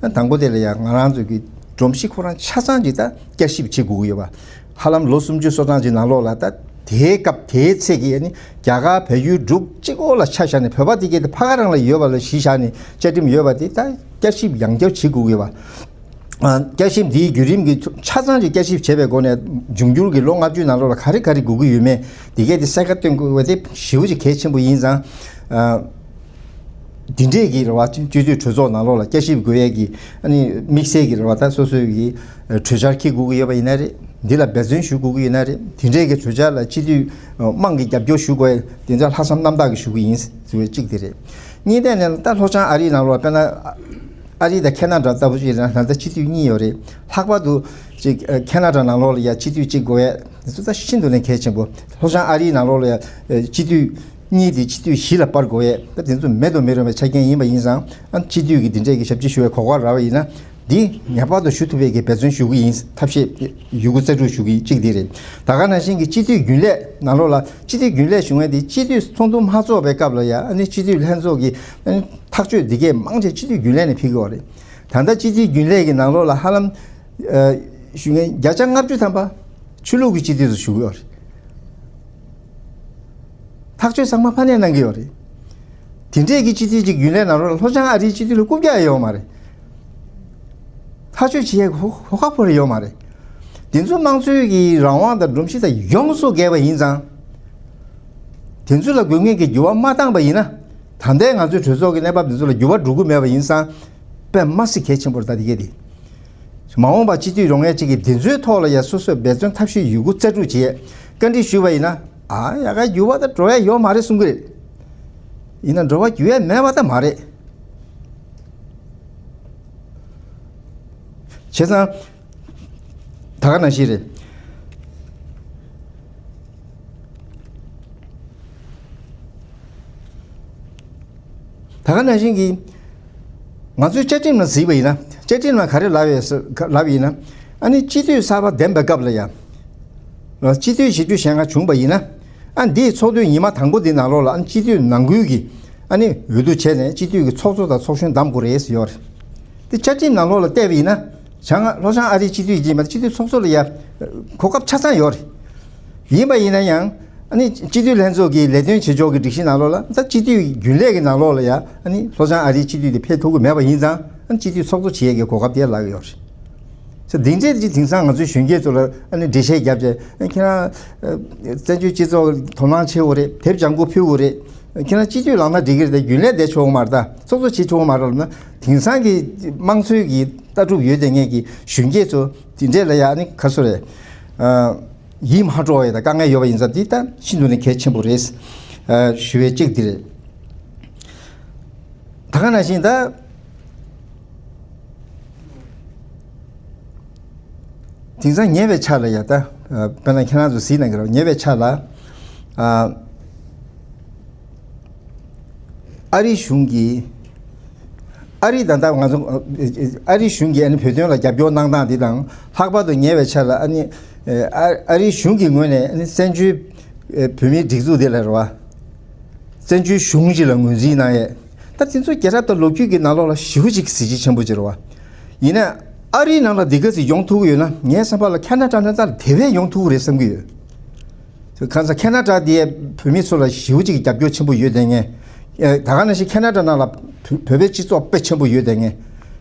ཨ། དང་པོ་དེ་ལ་ཡང་ང་རང་ཚོ་གི་སྒྲོམ་གཞི་ཁོ་རང་ཆ་ཚང་ཅིག་ད་བསྐྱར་ཞིབ་བྱེད་དགོས་ཀྱི་ཡོད་པ། ཧ་ལམ་ལོ་སུམ་ཅུ་སོ་གྲངས་ཅིག་ནང་ལོགས་ལ། ད་དེའི་སྐབས་དེའི་ཚེ་གི་ཨ་ནི་རྒྱ་གར་བལ་ཡུལ་འབྲུག་གཅིག་པོ་ལ་ཆ་བཞག་ནས། བོད་པ་དེ་གས་དེ་ཕ་ག་རང་ལ་ཡོད་པ་ལ་གཞི་བཞག་ནས་བཅའ་ཁྲིམས་ཡོད་པ་དེ་ད་བསྐྱར་ཞིབ་ཡང་བསྐྱར་བྱེད་དགོས་ཀྱི་ཡོད་པ། ཨ། བསྐྱར་ཞིབ་འདིའི་བརྒྱུད་རིམ་གྱི་ཆ་ཚང་ཅིག་བསྐྱར་ཞིབ་བྱས་པའི་སྒོ་ནས། འབྱུང་འགྱུར་གྱི་ལོ་ལྔ་བཅུའི་ནང་ལོགས་ལ་ག་རེ་ག་རེ་དགོས་ཀྱི་ཡོད་མེད་དེ་གས་དེ་གསལ་ཁ་སྟོན་དགོས་པ་དེ་ཞེ་པོ་ཅིག་གལ་ཆེན་པོ་ཡིན་ཙང་། ཨ། འདི་འདྲས་ཀྱི་རེད་བ། སྤྱི་འཐུས་གྲོས་ཚོགས་ནང་ལོགས་ལ་བསྐྱར་ཞིབ་དགོས་ཡས་ཀྱི་ཨ་ནི་དམིགས་བསལ་གྱི་རེད་བ། ད་སོ་སོའི་གི་གྲོས་འཆར་འཁྱེར་དགོས་ཀྱི་ཡོད་པ་ཡིན་ན་རེད། འདི་ལ་འབད་བརྩོན་ཞུ་དགོས་ཀྱི་ཡོད་ན་རེད། དེ་འདྲས་ཀྱི་གྲོས་འཆར་ལ་སྤྱི་འཐུས་དམངས་ཀྱིས་རྒྱབ་སྐྱོར་ཞུ་དགོས་ཡས་དེ་ཚོ་ལྷག་བསམ་རྣམ་དག་གིས་ཞུ་གི་ཡིན་ཟེར་བའི་གཅིག་དེ་རེད། གཉིས་ཐད་ནས་ད་ལྷོ་བྱང་ཨ་རིའི་ནང་ལོགས་དཔེར་ན་ཨ་རི་དང་ཁེ་ན་ཌ་ལྟ་བུ་ཞིག་ཡིན་ན། ད་ལྟ་སྤྱི་འཐུས་གཉིས་ཡོད་རེད། ལྷག་པར་དུ་ཅིག་ཁེ་ན་ཌ་ནང་ལོགས་ལ་ཡ་སྤྱི་འཐུས་གཅིག་དགོས་ཡས་དེ་ཚོ་ད་ཤིན་ཏུ་ནས་གལ་ཆེན་པོ། ལྷོ་བྱང་ཨ་རིའི་ནང་ལོགས་ལ་ཡ་སྤྱི་འཐུས་གཉིས་དེ་སྤྱི་འཐུས་བཞི་ལ་སྤར་དགོས་ཡས། ད་དེ་ཚོ་མེད་དུ་མི་རུང་བའི་ཆ་རྐྱེན་ཡིན་པ་ཡིན་ཙང་། ཨ། སྤྱི་འཐུས་ཀྱི་འདི་འདྲས་ཀྱི་ཞབས་ཕྱི་ཞུ་བའི་གོ་སྐབས་རག་པ་ཡིན་ན། འདི་ངེས་པར་དུ་ཞུ་ཐུབ་པའི་གི་འབད་བརྩོན་ཞུ་གི་ཡིན། ཐབས་ཤེས་ཡོད་རྒུ་རྩལ་སྤྲུགས་ཞུ་གི་གཅིག་འདི་རེད། ད་ག་ནང་བཞིན་གྱི་སྤྱི་འཐུས་རྒྱུན་ལས་ནང་ལོགས་ལ། སྤྱི་འཐུས་རྒྱུན་ལས་ཞུ་མཁན་དེ་སྤྱི་འཐུས་ཚོགས་འདུ་མ་ཚོགས་པའི་སྐབས་ལ་ཡ་ཨ་ནི་སྤྱི་འཐུས་ལྷན་ཚོགས་ཀྱི་ཨ་ནི་ཐག་གཅོད་འདི་གས་མང་ཆེ་སྤྱི་འཐུས་རྒྱུན་ལས་ནས་ཕེབས་ཀྱི་ཡོད་རེད། ད་ལྟ་སྤྱི་འཐུས་རྒྱུན་ལས་ཀྱི་ནང་ལོགས་ལ་ཧ་ལམ་ཨ་ཞུ་མཁན་བརྒྱ་ཆ་ལྔ་བཅུ་ཐམ་པ་ཆོས་ལུགས་ཀྱི་སྤྱི་འཐུས་སུ་ཞུ་གི་ཡོད་རེད། ཐག་གཅོད་ཚང་མ་ཕ་ནས་གནང་གི་ཡོད་རེད། དེ་འདྲས་ཀྱི་སྤྱི་འཐུས་ཅིག་རྒྱུན་ལས་ནང་ལོགས་ལ་ལྷོ་བྱང་ཨ་རིའི་སྤྱི་འཐུས་ལ་རྐུབ་བཀྱག་ཡོད་མ་རེད། ཐག་གཅོད་བྱེད་ཡས་ཧོ་ཧོ་ཁ་ཕོར་ཡོད་མ་རེད། དེ་ཚོ་དམངས་གཙོའི་གི་རང་དབང་དང་སྒྲོམ་གཞི་དང་ཡོངས་སུ་འགལ་བ་ཡིན་ཙང་། དེ་ཚོ་ལ་དགོས་ངེས་ཀྱི་འགྱུར་བ་མ་བཏང་པ་ཡིན་ན། ད་ལྟའི་ང་ཚོའི་གྲོས་ཚོགས་ཀྱི་གནས་བབ་དེ་ཚོ་ལ་འགྱུར་བ་འགྲོ་གི་མེད་པ་ཡིན་ཙང་། དཔེ་མ་སྲིད་གལ་ཆེན་པོ་རེད། ད་དེ་གས་དེ། མ་འོངས་པ་སྤྱི་འཐུས་རོགས་ངེས་ཅིག་གིས་དེ་ཚོའི་ཐོག་ལ་ཡ་སོ་སོས་འབད་བརྩོན་ཐབས་ཤེས་ཡོད་རྒུ་རྩལ་སྤྲུགས་བྱས། བཀའ་འདྲི་ཞུས་པ་ཡིན་ན། ཨ་ཡ་ག་འགྱུར་བ་ད་འགྲོ་ཡ་ཡོད་མ་རེད་གསུང་གི་རེད། ཡིན་ན་འགྲོ་བ་འགྱུར་ཡ་མེད་པ་ད་མ་རེད། བྱས་ཙང་། ད་ག་ནང་བཞིན་རེད། ད་ག་ནང་བཞིན་གྱི། ང་ཚོའི་བཅའ་ཁྲིམས་ནང་གཟིགས་པ་ཡིན་ན། བཅའ་ཁྲིམས་ནང་ག་རེ་ལབ་ཡོད་ཟེར་ལབ་ཡིན་ན། ཨ་ནི་སྤྱི་འཐུས་གསར་པ་འདེམས་པའི་སྐབས་ལ་ཡང་། སྤྱི་འཐུས་བཞི་བཅུ་ཞེ་ལྔ་བྱུང་པ་ཡིན་ན། ཨ་འདིའི་ཚོགས་དུས་ཉི་མ་དང་པོ་འདི་ནང་ལོགས་ལ་ཨ་ནི་སྤྱི་འཐུས་ནང་ཁུལ་གྱི་ཨ་ནི་འོས་བསྡུ་བྱས་ནས་སྤྱི་འཐུས་ཀྱི་ཚོགས་གཙོ་དང་ཚོགས་གཞོན་འདེམས་དགོས་རེད་ཟེར་ཡོད་རེད། དེ་བཅའ་ཁྲིམས་ནང་ལོགས་ལ་བལྟས་པ་ཡིན་ན། བྱང་ལྷོ་བྱང་ཨ་རིའི་སྤྱི་འཐུས་ཀྱིས་མ་སྤྱི་འཐུས་ཚོགས་གཙོ་ལ་ཡ་གོ་སྐབས་ཆ་ཚང་ཡོད་རེད། ཡིན་པ་ཡིན་ན་ཡང་ཨ་ནི་སྤྱི་འཐུས་ལྷན་ཚོགས་ཀྱི་ལས་དོན་བྱེད་ཕྱོགས་ཀྱི་སྒྲིག་གཞི་ནང་ལོགས་ལ། ད་སྤྱི་འཐུས་རྒྱུན་ལས་ཀྱི་ནང་ལོགས་ལ་ཡ་ཨ་ནི་ལྷོ་བྱང་ཨ་རིའི་སྤྱི་འཐུས་དེ་ཕེབས་ཐུབ་ཀྱི་མེད་པ་ཡིན་ཙང་། ཨ་ནི་སྤྱི་འཐུས་ཚོགས་གཙོ་བྱེད་ཡས་ཀྱི་གོ་སྐབས་དེ་ལག་གི་ཡོད་རེད། འདི་འདྲས་ཀྱི་དེང་སང་ང་ཚོའི་གཞོན་སྐྱེས་ཚོ་ལ་ཨ་ནི་འགྲེལ་བཤད་བརྒྱབ་བྱས། ཨ་ཁྱེད་རང་ཨ་བཙན་བྱོལ་སྤྱི་ཚོགས་དོ་སྣང་ཆེ་བོ་རེད། དེབ་ལྗང་ཁུ་ཕུལ་དགོས་རེད། ཁྱེད་རང་སྤྱི་འཐུས་ལངས་ན་འགྲིག་གི་རེད་དེ། རྒྱུན་ལས་བསྡད་ཆོག་གི་མ་རེད། ད་ཚོགས་གཙོ་བྱེད་ཆོག་གི་མ་རེད་ལབ་ན། དེང་སང་གི་དམངས་གཙོའི་གི་ལྟ་གྲུབ་ཡོད་དེ་ངེད་ཀྱི་གཞོན་སྐྱེས་ཚོ་དེ་འདྲས་ལ་ཡ་ཨ་ནི་ག་རེ་ཟེར་རེད། ཨ་ཡིད་མ་སྤྲོ་བ་ཡོད་དང་དཀའ་ངལ་ཡོད་པ་ཡིན་ཙང་འདི་ད་ཤིན་ཏུ་ནས་གལ་ཆེན་པོ་རེད། ཨ་ཞུ་བའི་གཅིག་འདི་རེད། ད་ག་ནང་བཞིན་ད། དེང་སང་ཉེ་བའི་ཆར་ལ་ཡ་ད། ཨ་དཔེར་ན་ཁྱེད་རང་ཚོ་གཟིགས་གནང་གི་རེད། ཉེ་བའི་ཆར་ལ། ཨ་ཨ་རི་གཞུང་གིས། ཨ་རི་ད་ལྟ་ང་ཚོ་ཨ་རི་གཞུང་གིས་ཨ་ནི་བོད་དོན་ལ་རྒྱབ་སྐྱོར་གནང་སྟངས་འདི་དང་། ལྷག་པར་དུ་ཉེ་བའི་ཆར་ལ་ཨ་ནི་ཨ་ཨ་རི་གཞུང་གི་ངོས་ནས་ཨ་ནི་བཙན་བྱོལ་བོད་མིའི་སྒྲིག་འཛུགས་འདི་ལ་རེད་བ། བཙན་བྱོལ་གཞུང་ཞིག་ལ་ངོས་འཛིན་གནང་ཡས། ད་དེ་ཚོ་རྒྱལ་རབས་དང་ལོ་རྒྱུས་ཀྱི་ནང་ལོགས་ལ་ཞེ་པོ་ཅིག་གཟི་བརྗིད་ཆེན་པོ་ཅིག་རེད་བ། ཡིན་ན་ཨ་རིའི་ནང་ལ་འདི་ག་ཚོད་ཡོང་ཐུབ་ཀྱི་ཡོད་ན། ངའི་བསམ་པ་ལ་ཁ་ན་ཌ་ནང་ལྟར་དེ་བས་ཡོང་ཐུབ་ཀྱི་རེད་བསམ་གྱི་ཡོད། གང་ཟག་ཁ་ན་ཌ་དེ་བོད་མི་ཚོ་ལ་ཞེ་པོ་ཅིག་རྒྱབ་སྐྱོར་ཆེན་པོ་ཡོད་དེ། ངས་ཨ་ད་ག་ནང་བཞིན་ཁ་ན་ཌ་ནང་ལ་བོད་བོད་པའི་སྤྱི་ཚོགས་དཔེ་ཆེན་པོ་ཡོད་དེ། ངས་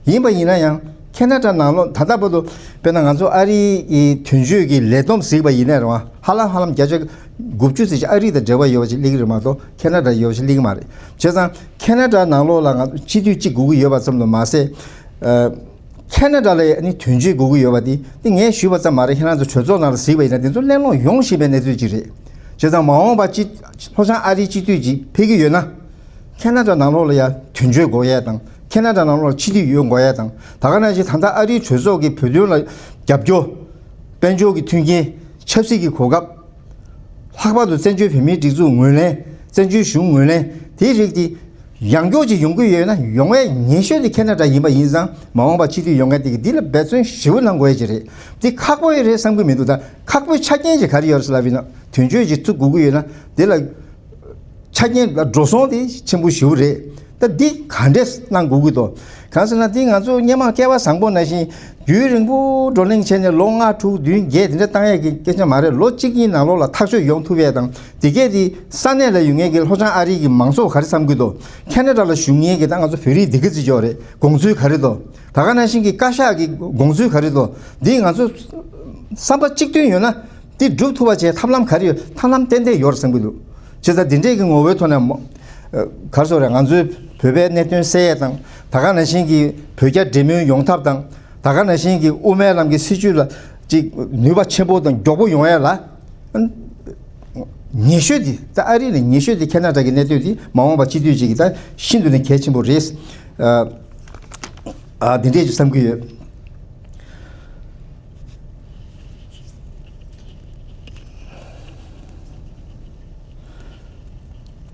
ཡིན་པ་ཡིན་ན་ཡང་ཁ་ན་ཌ་ནང་ལོགས་ད་ལྟ་བར་དུ་དཔེར་ན་ང་ཚོ་ཨ་རིའི་དོན་གཅོད་ཀྱི་ལས་བསྡོམས་གཟིགས་པ་ཡིན་ན་རེད་བ། ཧ་ལམ་ཧ་ལམ་བརྒྱ་ཆ་དགུ་བཅུ་ཙམ་ཅིག་ཨ་རི་དང་འབྲེལ་བ་ཡོད་པ་ཅིག་སླེབས་ཀྱི་རེད་མ་གཏོགས་ཁ་ན་ཌ་ཡོད་པ་ཅིག་སླེབས་ཀྱི་མ་རེད། བྱས་ཙང་ཁ་ན་ཌ་ནང་ལོགས་ལ་ང་ཚོ་སྤྱི་འཐུས་གཅིག་དགོས་ཀྱི་ཡོད་པ་ཙམ་དུ་མ་ཟད། ཨ་ཁ་ན་ཌ་ལ་ཨ་ནི་དོན་གཅོད་དགོས་ཀྱི་ཡོད་པ་དེ་དེ་ངས་ཞུས་པ་ཙམ་མ་རེད། ཁྱེད་རང་ཚོ་གྲོས་ཚོགས་ནང་ལ་གཟིགས་པ་ཡིན་ན་དེ་ཚོ་གླེང་སློང་ཡོང་བཞིན་པའི་གནས་ཚུལ་ཅིག་རེད། བྱས་ཙང་མ་འོངས་པ་སྤྱི་ལྷོ་བྱང་ཨ་རིའི་སྤྱི་འཐུས་ཅིག་ཕེབས་ཀྱི་ཡོད་ན། ཁ་ན་ཌ་ནང་ལོགས་ལ་ཡ་དོན་གཅོད་དགོས་ཡས་དང་། ཁ་ན་ཌ་ནང་ལོགས་ལ་སྤྱི་འཐུས་ཡོད་དགོས་ཡས་དང་། ད་ག་ནང་བཞིན་ད་ལྟ་ཨ་རིའི་གྲོས་ཚོགས་ཀྱི་བོད་དོན་ལ་རྒྱབ་སྐྱོར། དཔལ་འབྱོར་གྱི་མཐུན་རྐྱེན། ཆབ་སྲིད་ཀྱི་གོ་སྐབས། ལྷག་པར་དུ་བཙན་བྱོལ་བོད་མིའི་སྒྲིག་འཛུགས་ངོས་ལེན། བཙན་བྱོལ་གཞུང་ངོས་ལེན། དེའི་རིགས་དེ་ཡང་བསྐྱར་ཅིག་ཡོང་གི་ཡོད་ན། ཡོང་བའི་ཉེ་ཤོས་དེ་ཁ་ན་ཌ་ཡིན་པ་ཡིན་ཙང་། མ་འོངས་པ་སྤྱི་འཐུས་ཡོང་མཁན་དེ་གིས་འདི་ལ་འབད་བརྩོན་ཞེ་པོ་གནང་དགོས་ཀྱི་རེད། འདི་ཁག་པོ་རེད་བསམ་གྱི་མི་འདུག་ད་ཁག་པོའི་ཆ་རྐྱེན་ཅིག་ག་རེ་ཡོད་རེད་ཟེར་ལབ་ཡིན་ན། དོན་གཅོད་ཅིག་བཙུགས་དགོས་ཀྱི་ཡོད་ན་འདི་ལ། ཆ་རྐྱེན་ལ་འགྲོ་སོང་དེ་ཆེན་པོ་ཞེ་པོ་རེད། ད་འདི་ག་འདྲས་གནང་དགོས་ཀྱི་འདུག་གང་ཟེར་ན་འདི་ང་ཚོ་སྔོན་མ་སྐལ་བ་བཟང་པོ་ནང་བཞིན་རྒྱུན་རིང་པོ་བགྲོ་གླེང་བྱས་ནས་ལོ་ལྔ་དྲུག་བདུན་བརྒྱད་དེ་འདྲ་བཏང་ཡས་ཀྱི་སྐད་ཆ་མ་རེད། ལོ་གཅིག་གཉིས་ནང་ལོགས་ལ་ཐག་གཅོད་ཡོང་ཐུབ་ཡས་དང་། དེ་གས་དེ་ས་གནས་ལ་ཡོད་མཁན་གྱི་ལྷོ་བྱང་ཨ་རི་གི་མང་ཚོགས་ག་རེ་བསམ་གྱི་འདུག་ཁ་ན་ཌ་ལ་བཞུགས་མཁན་གྱི་ད་ང་ཚོ་བོད་རིགས་འདི་ག་ཚོད་ཡོད་རེད། དགོངས་ཚུལ་ག་རེ་འདུག་ད་ག་ནང་བཞིན་གྱི་བཀའ་ཤག་གི་དགོངས་ཚུལ་ག་རེ་འདུག་འདི་ང་ཚོ་བསམ་པ་གཅིག་མཐུན་ཡོད་ན། དེ་སྒྲུབ་ཐུབ་པ་བྱས་ཐབས་ལམ་ག་རེ་ཡོད། ཐབས་ལམ་ཏན་ཏན་ཡོད་རེད་བསམ་གྱི་འདུག་བྱས་ཙང་འདི་འདྲས་ཀྱི་ངོ་བོའི་ཐོག་ནས་མོ། ཨ་ག་རེ་ཟེར་རེད། ང་ཚོའི་བོད་པའི་གནད་དོན་སེལ་ཡས་དང་། ད་ག་ནང་བཞིན་གྱི་བོད་རྒྱ་འབྲེལ་མོལ་ཡོང་ཐབས་དང་། ད་ག་ནང་བཞིན་གྱི་དབུ་མའི་ལམ་གྱི་སྲིད་བྱུས་ལ་ཅིག་ནུས་པ་ཆེན་པོ་དང་མགྱོགས་པོ་ཡོང་ཡས་ལ། ཉེ་ཤོས་དེ་ད་ཨ་རི་ནས་ཉེ་ཤོས་དེ་ཁ་ན་ཌ་གི་གནད་དོན་དེ་མ་འོངས་པ་སྤྱི་འཐུས་ཅིག་གི་ད་ཤིན་ཏུ་ནས་གལ་ཆེན་པོ་རེད། ཨ་ཨ་འདི་འདྲས་ཅིག་བསམ་གྱི་ཡོད།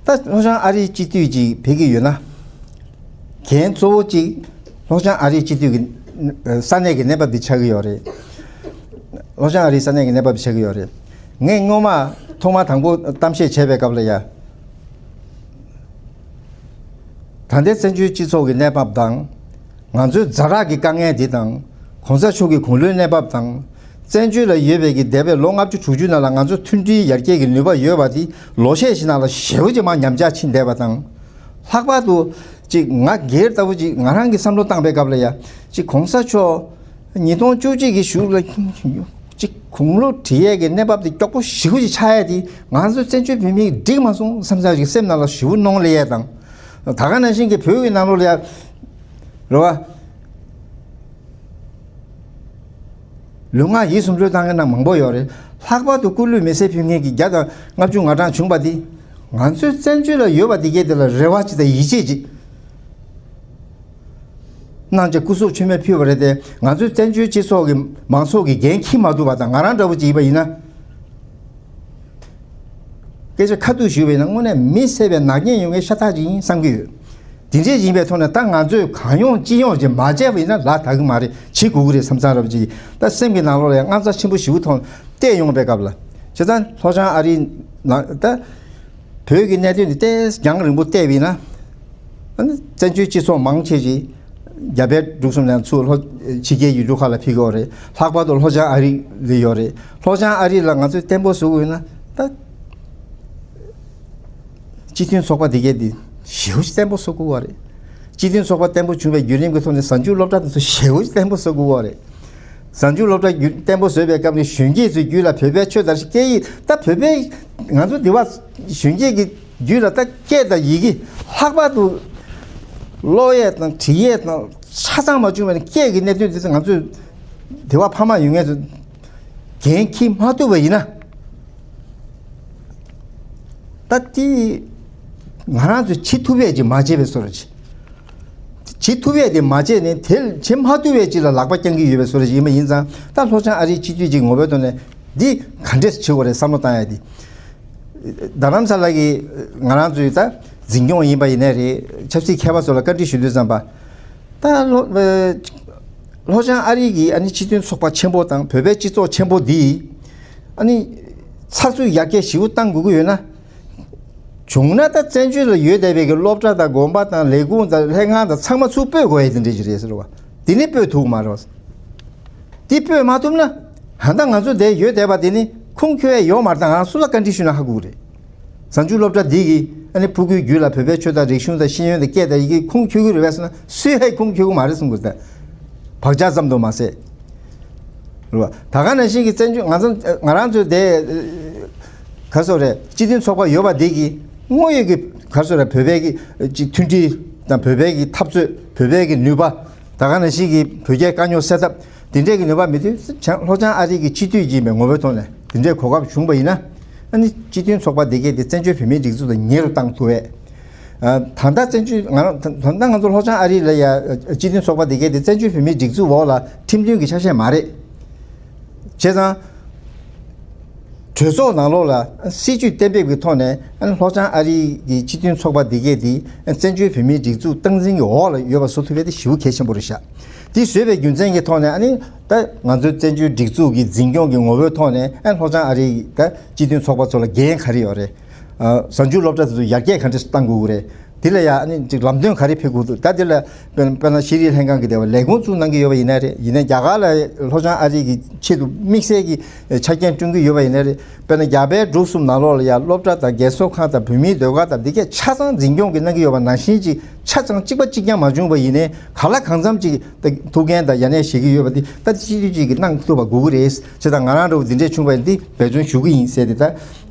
ད་ལྷོ་བྱང་ཨ་རིའི་སྤྱི་འཐུས་ཅིག་ཕེབས་ཀྱི་ཡོད་ན། འགན་གཙོ་བོ་གཅིག་ལྷོ་བྱང་ཨ་རིའི་སྤྱི་འཐུས་ཀྱི་ས་གནས་ཀྱི་གནས་བབ་འདི་ཆགས་ཀྱི་ཡོད་རེད། ལྷོ་བྱང་ཨ་རིའི་ས་གནས་ཀྱི་གནས་བབ་འདི་ཆགས་ཀྱི་ཡོད་རེད། ངས་སྔོན་མ་ཐོག་མ་དང་པོ་གཏམ་བཤད་བྱས་པའི་སྐབས་ལ་ཡ། ད་ལྟའི་བཙན་བྱོལ་སྤྱི་ཚོགས་ཀྱི་གནས་བབ་དང་། ང་ཚོའི་ཛ་དྲག་གི་དཀའ་ངལ་འདི་དང་། གོང་ས་མཆོག་གི་དགུང་ལོའི་གནས་བབ་དང་། བཙན་བྱོལ་ལ་ཡོད་པའི་གི་འདས་པའི་ལོ་ལྔ་བཅུ་དྲུག་ཅུ་ནང་ལ་ང་ཚོ་མཐུན་སྒྲིལ་ཡར་རྒྱས་ཀྱི་ནུས་པ་ཡོད་པ་དེ་ལོ་ཤས་ཤིག་ནང་ལ་ཞེ་པོ་ཅིག་མར་ཉམས་ཆག་ཕྱིན་བསྡད་པ་དང་། ལྷག་པར་དུ་ཅིག་ང་སྒེར་ལྟ་བུ་ཅིག་ང་རང་གི་བསམ་བློ་བཏང་པའི་སྐབས་ལ་ཡ། ཅིག་གོང་ས་མཆོག་ཉིས་སྟོང་བཅུ་གཅིག་གི་གཞུག་ལ་ཅིག་དགུང་ལོ་བགྲེས་ཡས་ཀྱི་གནས་བབ་དེ་མགྱོགས་པོ་ཞེ་པོ་ཅིག་ཆགས་ཡས་དེ་ང་ཚོ་བཙན་བྱོལ་བོད་མིས་འགྲིག་མ་སོང་བསམ་ས་ཅིག་སེམས་ནང་ལ་ཞེ་པོ་གནོང་སླེབས་ཡས་དང་། ད་ག་ནང་བཞིན་གྱི་བོད་ཀྱི་ནང་ལོགས་ལ་ཡ། རེད་བ། ལུས་ངག་ཡིད་གསུམ་བློས་བཏང་མཁན་ནང་མང་པོ་ཡོད་རེད། ལྷག་པར་དུ་སྐུ་ལུས་མེ་སྲེག་ཕུལ་མཁན་གྱི་བརྒྱ་དང་ལྔ་བཅུ་ང་གྲངས་བྱུང་བ་འདི། ང་ཚོའི་བཙན་བྱོལ་ལ་ཡོད་པ་འདི་གས་དེ་ལ་རེ་བ་ཅིག་དང་ཡིད་ཆེས་ཅིག་གནང་བྱས་སྐུ་གཟུགས་མཆོད་མེ་ཕུལ་བ་རེད་དེ། ང་ཚོའི་བཙན་བྱོལ་སྤྱི་ཚོགས་ཀྱི་མང་ཚོགས་ཀྱི་འགན་འཁྱེར་མ་ཐུབ་པ་དང་། ང་རང་འདྲ་བོ་ཅིག་ཡིན་པ་ཡིན་ན། སྐད་ཆ་ཁ་ཐུག་ཞུས་པ་ཡིན་ན་དངོས་གནས་མི་བསད་པའི་ནག་ཉེས་ཡོང་མཁན་ཤ་སྟག་ཅིག་ཡིན་བསམ་གྱི་ཡོད། དེ་འདྲས་ཡིན་པའི་ཐོག་ནས་ད་ང་ཚོས་གང་ཡོང་ཅི་ཡོང་ཅིག་མ་བྱས་པ་ཡིན་ན་ལ་དག་གི་མ་རེད། བྱེད་དགོས་ཀྱི་རེད་བསམ་བསམ་འདྲ་བོ་ཅིག་ད་སེམས་ཀྱི་ནང་ལོགས་ལ་ཡང་དངངས་འཚབ་ཆེན་པོ་ཞེ་པོ་ཐོག་བལྟས་ཡོང་བའི་སྐབས་ལ། བྱས་ཙང་ལྷོ་བྱང་ཨ་རིའི་ནང་ད་བོད་ཀྱི་གནད་དོན་འདི་ཏོག་ཙམ་རྒྱང་རིང་པོ་བལྟས་པ་ཡིན་ན། ཨ་ནི་བཙན་བྱོལ་སྤྱི་ཚོགས་མང་ཆེ་ཅིག་རྒྱ་བལ་འབྲུག་གསུམ་ནས་ཚུར་ལྷོ་ཕྱི་རྒྱལ་ཡུལ་གྲུ་ཁག་ལ་ཕེབས་ཀྱི་ཡོད་རེད། ལྷག་པར་དུ་ལྷོ་བྱང་ཨ་རི་ལ་ཡོད་རེད། ལྷོ་བྱང་ཨ་རི་ལ་ང་ཚོས་བརྟན་པོ་བཟོ་དགོས་ན་ད་སྤྱི་མཐུན་ཚོགས་པ་དེ་གས་དེ་ཞེ་པོ་ཅིག་བརྟན་པོ་བཟོ་དགོས་པ་རེད། སྤྱི་མཐུན་ཚོགས་པ་བརྟན་པོ་བྱུང་བའི་བརྒྱུད་རིམ་གྱི་ཐོག་ནས་གཟའ་མཇུག་སློབ་གྲྭ་དེ་ཚོ་ཞེ་པོ་ཅིག་བརྟན་པོ་བཟོ་དགོས་པ་རེད། གཟའ་མཇུག་སློབ་གྲྭ་བརྟན་པོ་བཟོས་པའི་སྐབས་ནས་གཞོན་སྐྱེས་ཚོའི་རྒྱུད་ལ་བོད་པའི་ཆོས་དང་སྐད་ཡིག་ད་བོད་པའི་ང་ཚོ་འདི་བ་གཞོན་སྐྱེས་ཀྱི་རྒྱུད་ལ་ད་སྐད་དང་ཡི་གེ་ལྷག་པར་དུ་ཀློག་ཡས་དང་བྲི་ཡས་དང་ཆ་ཚང་མ་བྱུང་བའི་སྐད་ཀྱི་གནད་དོན་འདི་ཚོ་ང་ཚོས་འདི་བ་ཕ་མ་ཡོད་མཁན་ཚོ་འགན་འཁྱེར་མ་ཐུབ་པ་ཡིན་ན། ད་དེ་ང་རང་ཚོས་བྱེད་ཐུབ་ཡས་ཅིག་མ་བྱས་པའི་བཟོ་འདྲ་ཅིག་བྱེད་ཐུབ་ཡས་དེ་མ་བྱས་ནས་དེ་བྱེད་མ་ཐུབ་ཡས་ཅིག་ལ་ལག་པ་བརྐྱང་གི་ཡོད་པའི་བཟོ་འདྲ་ཅིག་ཡིན་པ་ཡིན་ཙང་ད་ལྷོ་བྱང་ཨ་རིའི་སྤྱི་འཐུས་ཅིག་ངོ་བོའི་ཐོག་ནས་འདི་ག་འདྲས་བྱེད་དགོས་རེད་བསམ་བློ་བཏང་ཡས་དེ། རྡ་རམ་ས་ལ་གི་ང་རང་ཚོའི་ད་འཛིན་སྐྱོང་ཡིན་པ་ཡིན་ནའི་རེད། ཆབ་སྲིད་མཁས་པ་ཚོ་ལ་བཀའ་འདྲི་ཞུ་དུས་ཙམ་པ། ད་ལྷོ་ལྷོ་བྱང་ཨ་རི་གི་ཨ་ནི་སྤྱི་མཐུན་ཚོགས་པ་ཆེན་པོ་དང་བོད་པའི་སྤྱི་ཚོགས་ཆེན་པོ་འདིས་ཨ་ནི་ཚགས་ཚུད་ཡར་རྒྱས་ཞེ་པོ་བཏང་དགོས་ཀྱི་ཡོད་ན། བྱུང་ན་ད་བཙན་བྱོལ་ལ་ཡོད་བསྡད་པའི་གི་སློབ་གྲྭ་དང་དགོན་པ་དང་ལས་ཁུངས་དང་ལྷན་ཁང་དང་ཚང་མ་ཚུར་སྤོས་དགོས་ཡ་དེ་འདྲ་ཞིག་རེད་ཟེར་བ། དེ་ནི་སྤོས་ཐུབ་ཀྱི་མ་རེད་བ། དེ་སྤོས་མ་ཐུབ་ན་ཧ་ད་ང་ཚོ་འདིར་ཡོད་བསྡད་པ་དེ་ནི་ཁུངས་འཁྱོལ་ཡ་ཡོད་མ་རེད། ད་ང་རང་སུ་ལ་བཀའ་འདྲི་ཞུས་ན་ཧ་གོ་གི་རེད། གཟའ་མཇུག་སློབ་གྲྭ་འདི་གིས་ཨ་ནི་ཕྲུ་གུའི་རྒྱུད་ལ་བོད་པའི་ཆོས་དང་རིག་གཞུང་དང་ཤེས་ཡོན་དང་སྐད་དང་ཡི་གེ་ཁུངས་འཁྱོལ་གྱི་རེད་པས་ཟེར་ན་སུས་ཧེ་ཁུངས་འཁྱོལ་གྱི་མ་རེད་གསུང་གི་རེད། བག་ཆགས་ཙམ་དུ་མ་ཟད། རེད་བ། ད་ག་ནང་བཞིན་གྱི་བཙན་བྱོལ་ང་ཚོ་ང་རང་ཚོའི་དེ་ག་སོ་རེད་སྤྱི་མཐུན་ཚོགས་པ་ཡོད་པ་འདི་གིས་དངོས་ཡོད་ཀྱི་ག་སོ་རེད་བོད་པའི་གི་ཅིག་མཐུན་སྒྲིལ་དང་བོད་པའི་གི་འཐབ་རྩོད་བོད་པའི་གི་ནུས་པ་ད་ག་ནང་བཞིན་གྱི་བོད་རྒྱའི་དཀའ་རྙོག་སེལ་ཐབས་དེ་འདྲས་ཀྱི་ནུས་པ་མེད་དུས་བྱང་ལྷོ་བྱང་ཨ་རི་གི་སྤྱི་འཐུས་ཡིན་པའི་ངོ་བོའི་ཐོག་ནས་དེ་འདྲས་གོ་སྐབས་བྱུང་བ་ཡིན་ན་ཨ་ནི་སྤྱི་མཐུན་ཚོགས་པ་འདི་གས་དེ་བཙན་བྱོལ་བོད་མིའི་སྒྲིག་འཛུགས་དང་ཉེ་རུ་བཏང་ཐུབ་པས། ད་ལྟ་བཙན་བྱོལ་ང་རང་ད་ལྟ་ང་ཚོ་ལྷོ་བྱང་ཨ་རི་ལ་ཡ་སྤྱི་མཐུན་ཚོགས་པ་འདི་གས་དེ་བཙན་བྱོལ་བོད་མིའི་སྒྲིག་འཛུགས་འོག་ལ་ཁྲིམས་མཐུན་གྱི་ཆ་ཤས་མ་རེད། བྱས་ཙང་། གྲོས་ཚོགས་ནང་ལོགས་ལ་སྲིད་ཇུས་གཏན་འབེབས་ཀྱི་ཐོག་ནས་ལྷོ་བྱང་ཨ་རི་གི་སྤྱི་མཐུན་ཚོགས་པ་འདི་གས་དེ་བཙན་བྱོལ་བོད་མིའི་སྒྲིག་འཛུགས་སྟངས་འཛིན་གྱི་འོག་ལ་ཡོད་པ་བཟོ་ཐུབ་པ་དེ་ཞེ་པོ་གལ་ཆེན་པོ་རེད་ཤག་དེ་བཟོས་པའི་རྒྱུ་མཚན་གྱི་ཐོག་ནས་ཨ་ནི་ད་ང་ཚོའི་བཙན་བྱོལ་སྒྲིག་འཛུགས་ཀྱི་འཛིན་སྐྱོང་གི་ངོ་བོའི་ཐོག་ནས་ལྷོ་བྱང་ཨ་རི་གི་ད་སྤྱི་མཐུན་ཚོགས་པ་ཚོ་ལ་འགན་ག་རེ་ཡོད་རེད། གཟའ་མཇུག་སློབ་གྲྭ་དེ་ཚོ་ཡར་རྒྱས་ག་འདྲས་གཏང་དགོས་ཀྱི་རེད། དེ་ལ་ཡང་ཨ་ནི་ཅིག་ལམ་སྟོན་ག་རེ་ཕེབས་དགོས་འདུག་ད་དེ་ལ་དཔེར་དཔེར་ན་ཤེས་རིག་ལྷན་ཁང་གི་དེ་བ་ལས་ཁུངས་བཙུགས་གནང་གི་ཡོད་པ་ཡིན་ན་རེད། ཡིན་ན་རྒྱ་གར་ལ་ལྷོ་བྱང་ཨ་རི་གི་ཆེད་དུ་དམིགས་བསལ་གྱི་ཆ་རྐྱེན་བསྐྲུན་གྱི་ཡོད་པ་ཡིན་ན་རེད། དཔེར་ན་རྒྱ་བལ་འབྲུག་གསུམ་ནང་ལོགས་ལ་ཡང་སློབ་གྲྭ་དང་རྒས་གསོ་ཁང་དང་བོད་མིའི་ཟློས་གར་དང་འདི་གས་ཆ་ཚང་འཛིན་སྐྱོང་གི་གནང་གི་ཡོད་པ་ནང་བཞིན་ཅིག་ཆ་ཚང་གཅིག་པ་གཅིག་རྐྱང་མ་བྱུང་བ་ཡིན་ནའི་ག་ལ་གང་འཚམ་ཅིག་ད་ཐུགས་འགན་དང་ཡ་ནས་བཞེས་ཀྱི་ཡོད་པ་འདི་ད་སྤྱི་འཐུས་ཅིག་གིས་གནང་ཐུབ་པ་དགོས་ཀྱི་རེད། བྱས་ཙང་ང་རང་འདྲ་བོ་འདི་འདྲས་བྱུང་བ་ཡིན་འདི་འབད་བརྩོན་ཞུ་གི་ཡིན་ཟེར་ཏེ་ད་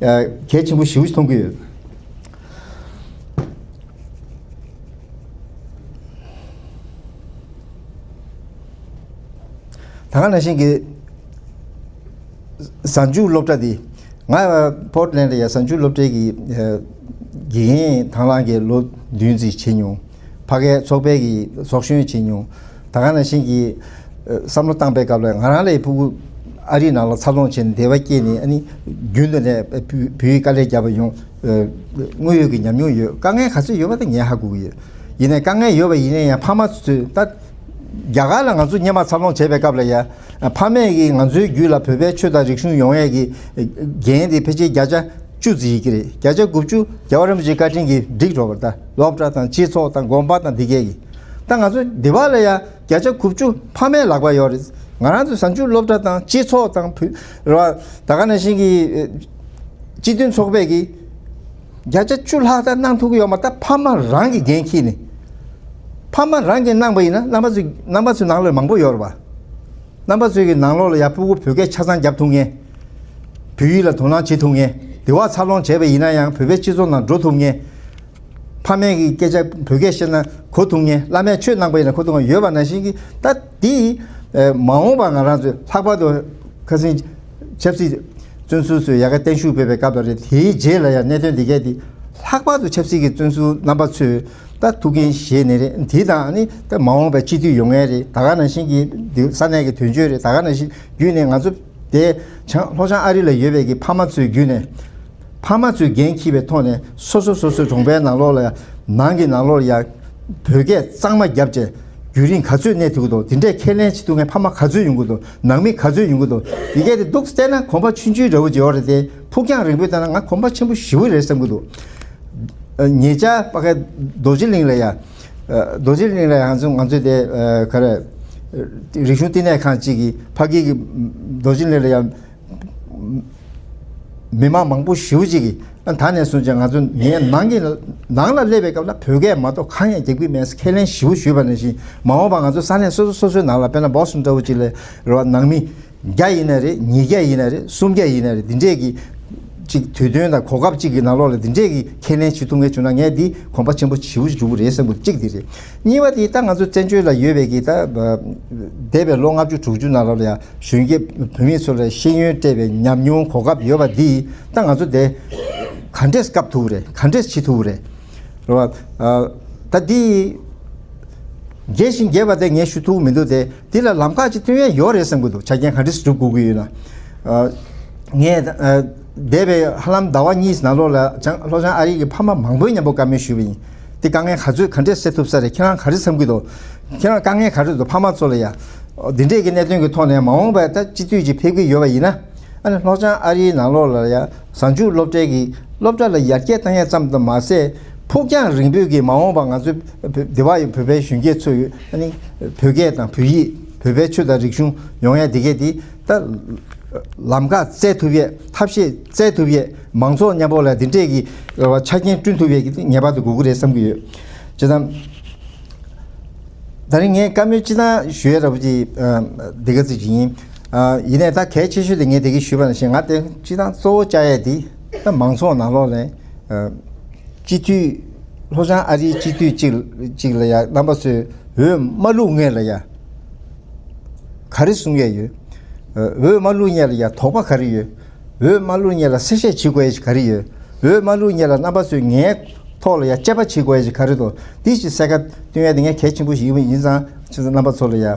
གལ་ཆེན་པོ་ཞེ་པོ་ཞིག་མཐོང་གི་ཡོད། ད་ག་ནང་བཞིན་གྱི་གཟའ་མཇུག་སློབ་གྲྭ་འདི་ང་ཕོར་ཊ་ལེན་ཌ་ལ་ཡ་གཟའ་མཇུག་སློབ་གྲྭའི་གི་དགེ་རྒན་དང་བླངས་ཀྱི་ལོ་བདུན་ཙམ་བྱས་མྱོང་། ཕ་གའི་ཚོགས་པའི་གི་ཚོགས་གཞོན་བྱས་མྱོང་། ད་ག་ནང་བཞིན་གྱི་བསམ་བློ་བཏང་པའི་སྐབས་ལ་ང་རང་ལ་ཕྲུ་གུ་ཨ་རིའི་ནང་ལ་འཚར་ལོངས་བྱས་ནས་འདས་པ་སྐྱེས་ནས་ཨ་ནི་རྒྱུན་དུ་ནས་བོད་ཡིག་དཀའ་ལས་བརྒྱབ་པ་ཡོང་། དངོས་ཡོད་ཀྱི་ཉམས་མྱོང་ཡོད། དཀའ་ངལ་ག་ཚོད་ཡོད་པ་དེ་ངས་ཧ་གོ་གི་ཡོད། ཡིན་ནའི་དཀའ་ངལ་ཡོད་པ་ཡིན་ན་ཡང་ཕ་མ་ཚོས་ད་རྒྱ་གར་ལ་ང་ཚོ་སྔོན་མ་འཚར་ལོངས་བྱས་པའི་སྐབས་ལ་ཡ་ཕ་མས་ཀྱིས་ང་ཚོའི་རྒྱུད་ལ་བོད་པའི་ཆོས་དང་རིག་གཞུང་ཡོང་ཡས་ཀྱི་འགན་དེ་ཕལ་ཆེར་བརྒྱ་ཆ་བཅུ་ཙམ་ཡིན་གྱི་རེད། བརྒྱ་ཆ་དགུ་བཅུ་རྒྱལ་བ་རིན་པོ་ཆེའི་བཀའ་དྲིན་གྱིས་འགྲིག་འགྲོ་བ་རེད། ད་སློབ་གྲྭ་དང་སྤྱི་ཚོགས་དང་དགོན་པ་དང་འདི་གས་ཀྱི་ད་ང་ཚོ་འདི་བ་ལ་ཡ་བརྒྱ་ཆ་དགུ་བཅུ་ཕ་མའི་ལག་པ་ཡོད་རེད། ང་རང་ཚོའི་གཟའ་མཇུག་སློབ་གྲྭ་དང་སྤྱི་ཚོགས་དང་བུ་ར་ད་ག་ནང་བཞིན་གྱི་སྤྱི་མཐུན་ཚོགས་པས་ཀྱི་བརྒྱ་ཆ་བཅུ་ལྷག་ཙམ་གནང་ཐུབ་ཀྱི་ཡོད་མ་རེད། ད་ཕ་མ་རང་གིས་འགན་འཁྱེར་ནས་ཕ་མ་རང་གིས་གནང་པ་ཡིན་ན་རྣམ་པ་ཚོ་རྣམ་པ་ཚོའི་ནང་ལ་མང་པོ་ཡོད་རེད་པ། རྣམ་པ་ཚོའི་གི་ནང་ལོགས་ལ་ཡ་ཕྲུ་གུ་བོད་སྐད་ཆ་ཚང་རྒྱབ་ཐུབ་མཁན། བོད་ཡིག་ལ་དོ་སྣང་བྱེད་ཐུབ་མཁན། དེ་བ་འཚར་ལོངས་བྱས་པ་ཡིན་ན་ཡང་བོད་པའི་སྤྱི་ཚོགས་ནང་འགྲོ་ཐུབ་མཁན། ཕ་མས་ཀྱི་སྐད་ཆ་བོད་སྐད་བཤད་ན་གོ་ཐུབ་མཁན། བླ་མས་ཆོས་གནང་པ་ཡིན་ན་གོ་ཐུབ་མཁན་ཡོད་པ་ནང་བཞིན་གྱི་ད་དེ་མ་འོངས་པ་ང་རང་ཚོས་ལྷག་པར་དུ་ཁ་སང་ཆབ་སྲིད་བཙོན་ཟུར་ཚོས་ཡ་གི་བརྟན་བཞུགས་ཕེབས་པའི་སྐབས་དང་རེད། དེའི་རྗེས་ལ་ཡང་གནད་དོན་འདི་གས་དེ་ལྷག་པར་དུ་ཆབ་སྲིད་ཀྱི་བཙོན་ཟུར་རྣམ་པ་ཚོས་ད་ཐུགས་འགན་བཞེས་ནས་རེད། དེ་དང་ནི་ད་མ་འོངས་པའི་སྤྱི་འཐུས་ཡོང་མཁན་རེད། ད་ག་ནང་བཞིན་གྱི་འདི་ས་གནས་ཀྱི་དོན་གཅོད་རེད། ད་ག་ནང་བཞིན་བརྒྱུད་ནས་ང་ཚོ་དེ་བྱང་ལྷོ་བྱང་ཨ་རི་ལ་ཡོད་པའི་གི་ཕ་མ་ཚོའི་བརྒྱུད་ནས་ཕ་མ་ཚོས་འགན་འཁྱེར་བའི་ཐོག་ནས་སོ་སོ་སོ་སོའི་གྲོང་པའི་ནང་ལོགས་ལ་ཡ་ནང་གི་ནང་ལོགས་ལ་ཡ་བོད་སྐད་གཙང་མ་བརྒྱབ་བྱས་རྒྱུན་རིང་ག་ཚོད་གནས་ཐུབ་ཀྱི་འདུག་དེ་འདྲས་ཁས་ལེན་བྱེད་ཐུབ་མཁན་ཕ་མ་ག་ཚོད་ཡོང་གི་འདུག་ནང་མི་ག་ཚོད་ཡོང་གི་འདུག་དེ་གས་དེ་འདུག་བལྟས་ན་གོམ་པ་ཆུང་ཆུང་འདྲ་བོ་ཅིག་ཡོད་རེད་དེ། ཕུགས་རྒྱང་རིང་པོ་བལྟས་ན་ང་གོམ་པ་ཆེན་པོ་ཞེ་པོ་རེད་བསམ་གྱི་འདུག་ཉེ་ཆར་ཕ་གི་རྡོ་རྗེ་གླིང་ལ་ཡ། རྡོ་རྗེ་གླིང་ལ་ཡ་ང་ཚོ་ང་ཚོའི་དེ་ག་རེ། རིག་གཞུང་བསྟི་གནས་ཁང་གཅིག་གིས་ཕ་གི་གི་རྡོ་རྗེ་གླིང་ལ་ཡ། མི་མང་མང་པོ་ཞེ་པོ་ཅིག་གིས་ ད་ནས་བཟུང་བྱས་ང་ཚོ་ངའི་ནང་གི་ནང་ལ་སླེབས་པའི་སྐབས་ལ་བོད་སྐད་མ་གཏོགས་གང་ཡང་རྒྱག་གི་མེད་ཟེར་ཁས་ལེན་ཞིབ་པོ་ཞུས་པ་ནང་བཞིན། མ་འོངས་པ་ང་ཚོ་ས་གནས་སོ་སོ་སོ་སོའི་ནང་ལ་དཔེར་ན་Boston་འདྲ་བོ་ཅིག་ལ་རེད་བ། ནང་མི་བརྒྱ་ཡིན་ན་རེད། ཉིས་བརྒྱ་ཡིན་ན་རེད། སུམ་བརྒྱ་ཡིན་ན་རེད། འདི་འདྲས་ཀྱི་ཅིག་དུས་སྟོན་དང་གོ་སྐབས་ཅིག་གི་ནང་ལོགས་ལ་འདི་འདྲས་ཀྱི་ཁས་ལེན་བྱེད་ཐུབ་མཁན་བྱུང་ན་ངས་འདི་གོམ་པ་ཆེན་པོ་ཞེ་པོ་ཞིག་འགྲོ་གི་རེད་བསམ་གི་འདུག་གཅིག་འདི་རེད། གཉིས་པ་དེ་ད་ང་ཚོ་བཙན་བྱོལ་ལ་ཡོད་པའི་གི་ད་འདས་པའི་ལོ་ལྔ་བཅུ་དྲུག་ཅུ་ནང་ལོགས་ལ་ཡང་གཞོན་སྐྱེས་བོད་མི་ཚོ་ལ་ཤེས་ཡོན་སྤྲད་པའི་ཉམས་མྱོང་གོ་སྐབས་ཡོད་པ་འདི་ད་ང་ཚོ་དེ་ག་འདྲས་སྐབས་ཐུབ་རེད། ག་འདྲས་བྱེད་ཐུབ་རེད། རེད་བ། ཨ། ད་འདི་རྒྱས་ཤིང་རྒྱས་པ་དེ་ངས་ཞུ་ཐུབ་མི་འདུག་སྟེ། འདི་ལ་ལམ་ཁ་ཅིག་སྟོན་ཡ་ཡོད་རེད་བསམ་གི་འདུག་ཆ་རྐྱེན་ག་འདྲས་སྒྲུབ་དགོས་ཀྱི་ཡོད་ན། ཨ། ངས་ཨ། འདས་པའི་ཧ་ལམ་ཟླ་བ་གཉིས་ནང་ལོགས་ལ་ལྷོ་བྱང་ཨ་རི་གི་ཕ་མ་མང་པོའི་མཉམ་པོ་བཀའ་མོལ་ཞུས་པ་ཡིན། འདི་དཀའ་ངལ་ག་ཚོད་ག་འདྲས་སེལ་ཐུབ་ས་རེད། ཁྱེད་རང་ག་རེ་བསམ་གི་འདུག་ཁྱེད་རང་དཀའ་ངལ་ག་རེ་འདུག་ཕ་མ་ཚོ་ལ་ཡ། འདི་འདྲས་ཀྱི་གནད་དོན་གྱི་ཐོག་ནས་མ་འོངས་པར་ད་སྤྱི་འཐུས་ཀྱི་ཕེབས་ཀྱི་ཡོད་པ་ཡིན་ན། ཨ་ནི་ལྷོ་བྱང་ཨ་རིའི་ནང་ལོགས་ལ་ཡ་གཟའ་མཇུག་སློབ་གྲྭའི་གི་སློབ་གྲྭ་ལ་ཡར་རྒྱས་བཏང་ཡ་ཙམ་དུ་མ་ཟད། ཕུགས་རྒྱང་རིང་པོའི་གི་མ་འོངས་པ་ང་ཚོའི་བོད་སྡེ་བ་ཡི་བོད་པའི་གཞོན་སྐྱེས་ཚོས་ཨ་ནི་བོད་སྐད་དང་བོད་ཡིག་བོད་པའི་ཆོས་དང་རིག་གཞུང་ཡོང་ཡ་དེ་གས་དེ་ད་ལམ་ཁ་བཙལ་ཐུབ་ཡས། ཐབས་ཤེས་བཙལ་ཐུབ་ཡས། མང་ཚོགས་མཉམ་པོ་ལ་དེ་འདྲས་ཀྱི་ཆ་རྐྱེན་བསྐྲུན་ཐུབ་ཡས་ཀྱི་ངེས་པར་དུ་དགོས་ཀྱི་རེད་བསམ་གྱི་ཡོད། བྱས་ཙང་ད་རིང་ངས་བཀའ་མོལ་སྤྱི་བཏང་ཞུ་ཡས་འདྲ་པོ་ཅིག་ཨ། འདི་ག་ཚོད་ཅིག་ཡིན། ཨ། ཡིན་ནའི་ད་གལ་ཆེ་ཤོས་དེ་ངས་དེ་གི་ཞུས་པ་ནང་བཞིན། ང་དེ་སྤྱི་བཏང་གཙོ་བོ་བཅའ་ཡས་དེ་ད་མང་ཚོགས་ནང་ལོགས་ནས། ཨ། སྤྱི་འཐུས་ལྷོ་བྱང་ཨ་རིའི་སྤྱི་འཐུས་གཅིག་གཅིག་ལ་ཡ་རྣམ་པ་ཚོས་འོས་མ་བླུགས་སྔོན་ལ་ཡ་ག་རེ་གསུང་ཡས་ཡོད། འོས་མ་བླུགས་སྔོན་ལ་ཡ་དོགས་པ་ག་རེ་ཡོད། འོས་མ་བླུགས་སྔོན་ལ་གསལ་བཤད་བྱེད་དགོས་ཡ་ཞིག་ག་རེ་ཡོད། འོས་མ་བླུགས་སྔོན་ལ་རྣམ་པ་ཚོས་ངའི་ཐོག་ལ་ཡ་དཔྱད་པ་བྱེད་དགོས་ཡ་ཞིག་ག་རེ་འདུག་འདི་ཞིག་གསལ་ཁ་སྟོན་ཡ་དེ་ངས་གལ་ཆེན་པོ་ཞིག་ཡིན་པ་ཡིན་ཙང་། ཁྱེད་ཚོ་རྣམ་པ་ཚོ་ལ་ཡ་ཨ།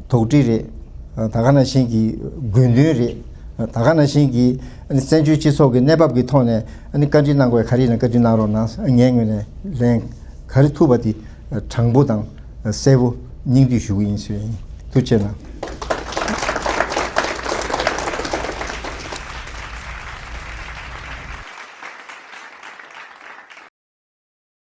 དོགས་འདྲི་རེད། ཨ། ད་ག་ནང་བཞིན་གྱི་དགོས་འདུན་རེད། ཨ། ད་ག་ནང་བཞིན་གྱི་ཨ་ནི་བཙན་བྱོལ་སྤྱི་ཚོགས་ཀྱི་གནས་བབ་ཀྱི་ཐོག་ནས་ཨ་ནི་བཀའ་འདྲི་གནང་དགོས་ཡ་ག་རེ་ཡིན་ན་བཀའ་འདྲི་གནང་རོགས་གནང་། ངའི་ངོས་ནས་ལན་ག་རེ་ཐུབ་པ་དེ་དྲང་པོ་དང་གསལ་པོ་སྙིང་བསྡུས་ཞུ་གི་ཡིན་ཞུ་ཡ་ཡིན། ཐུགས་རྗེ་གནང་།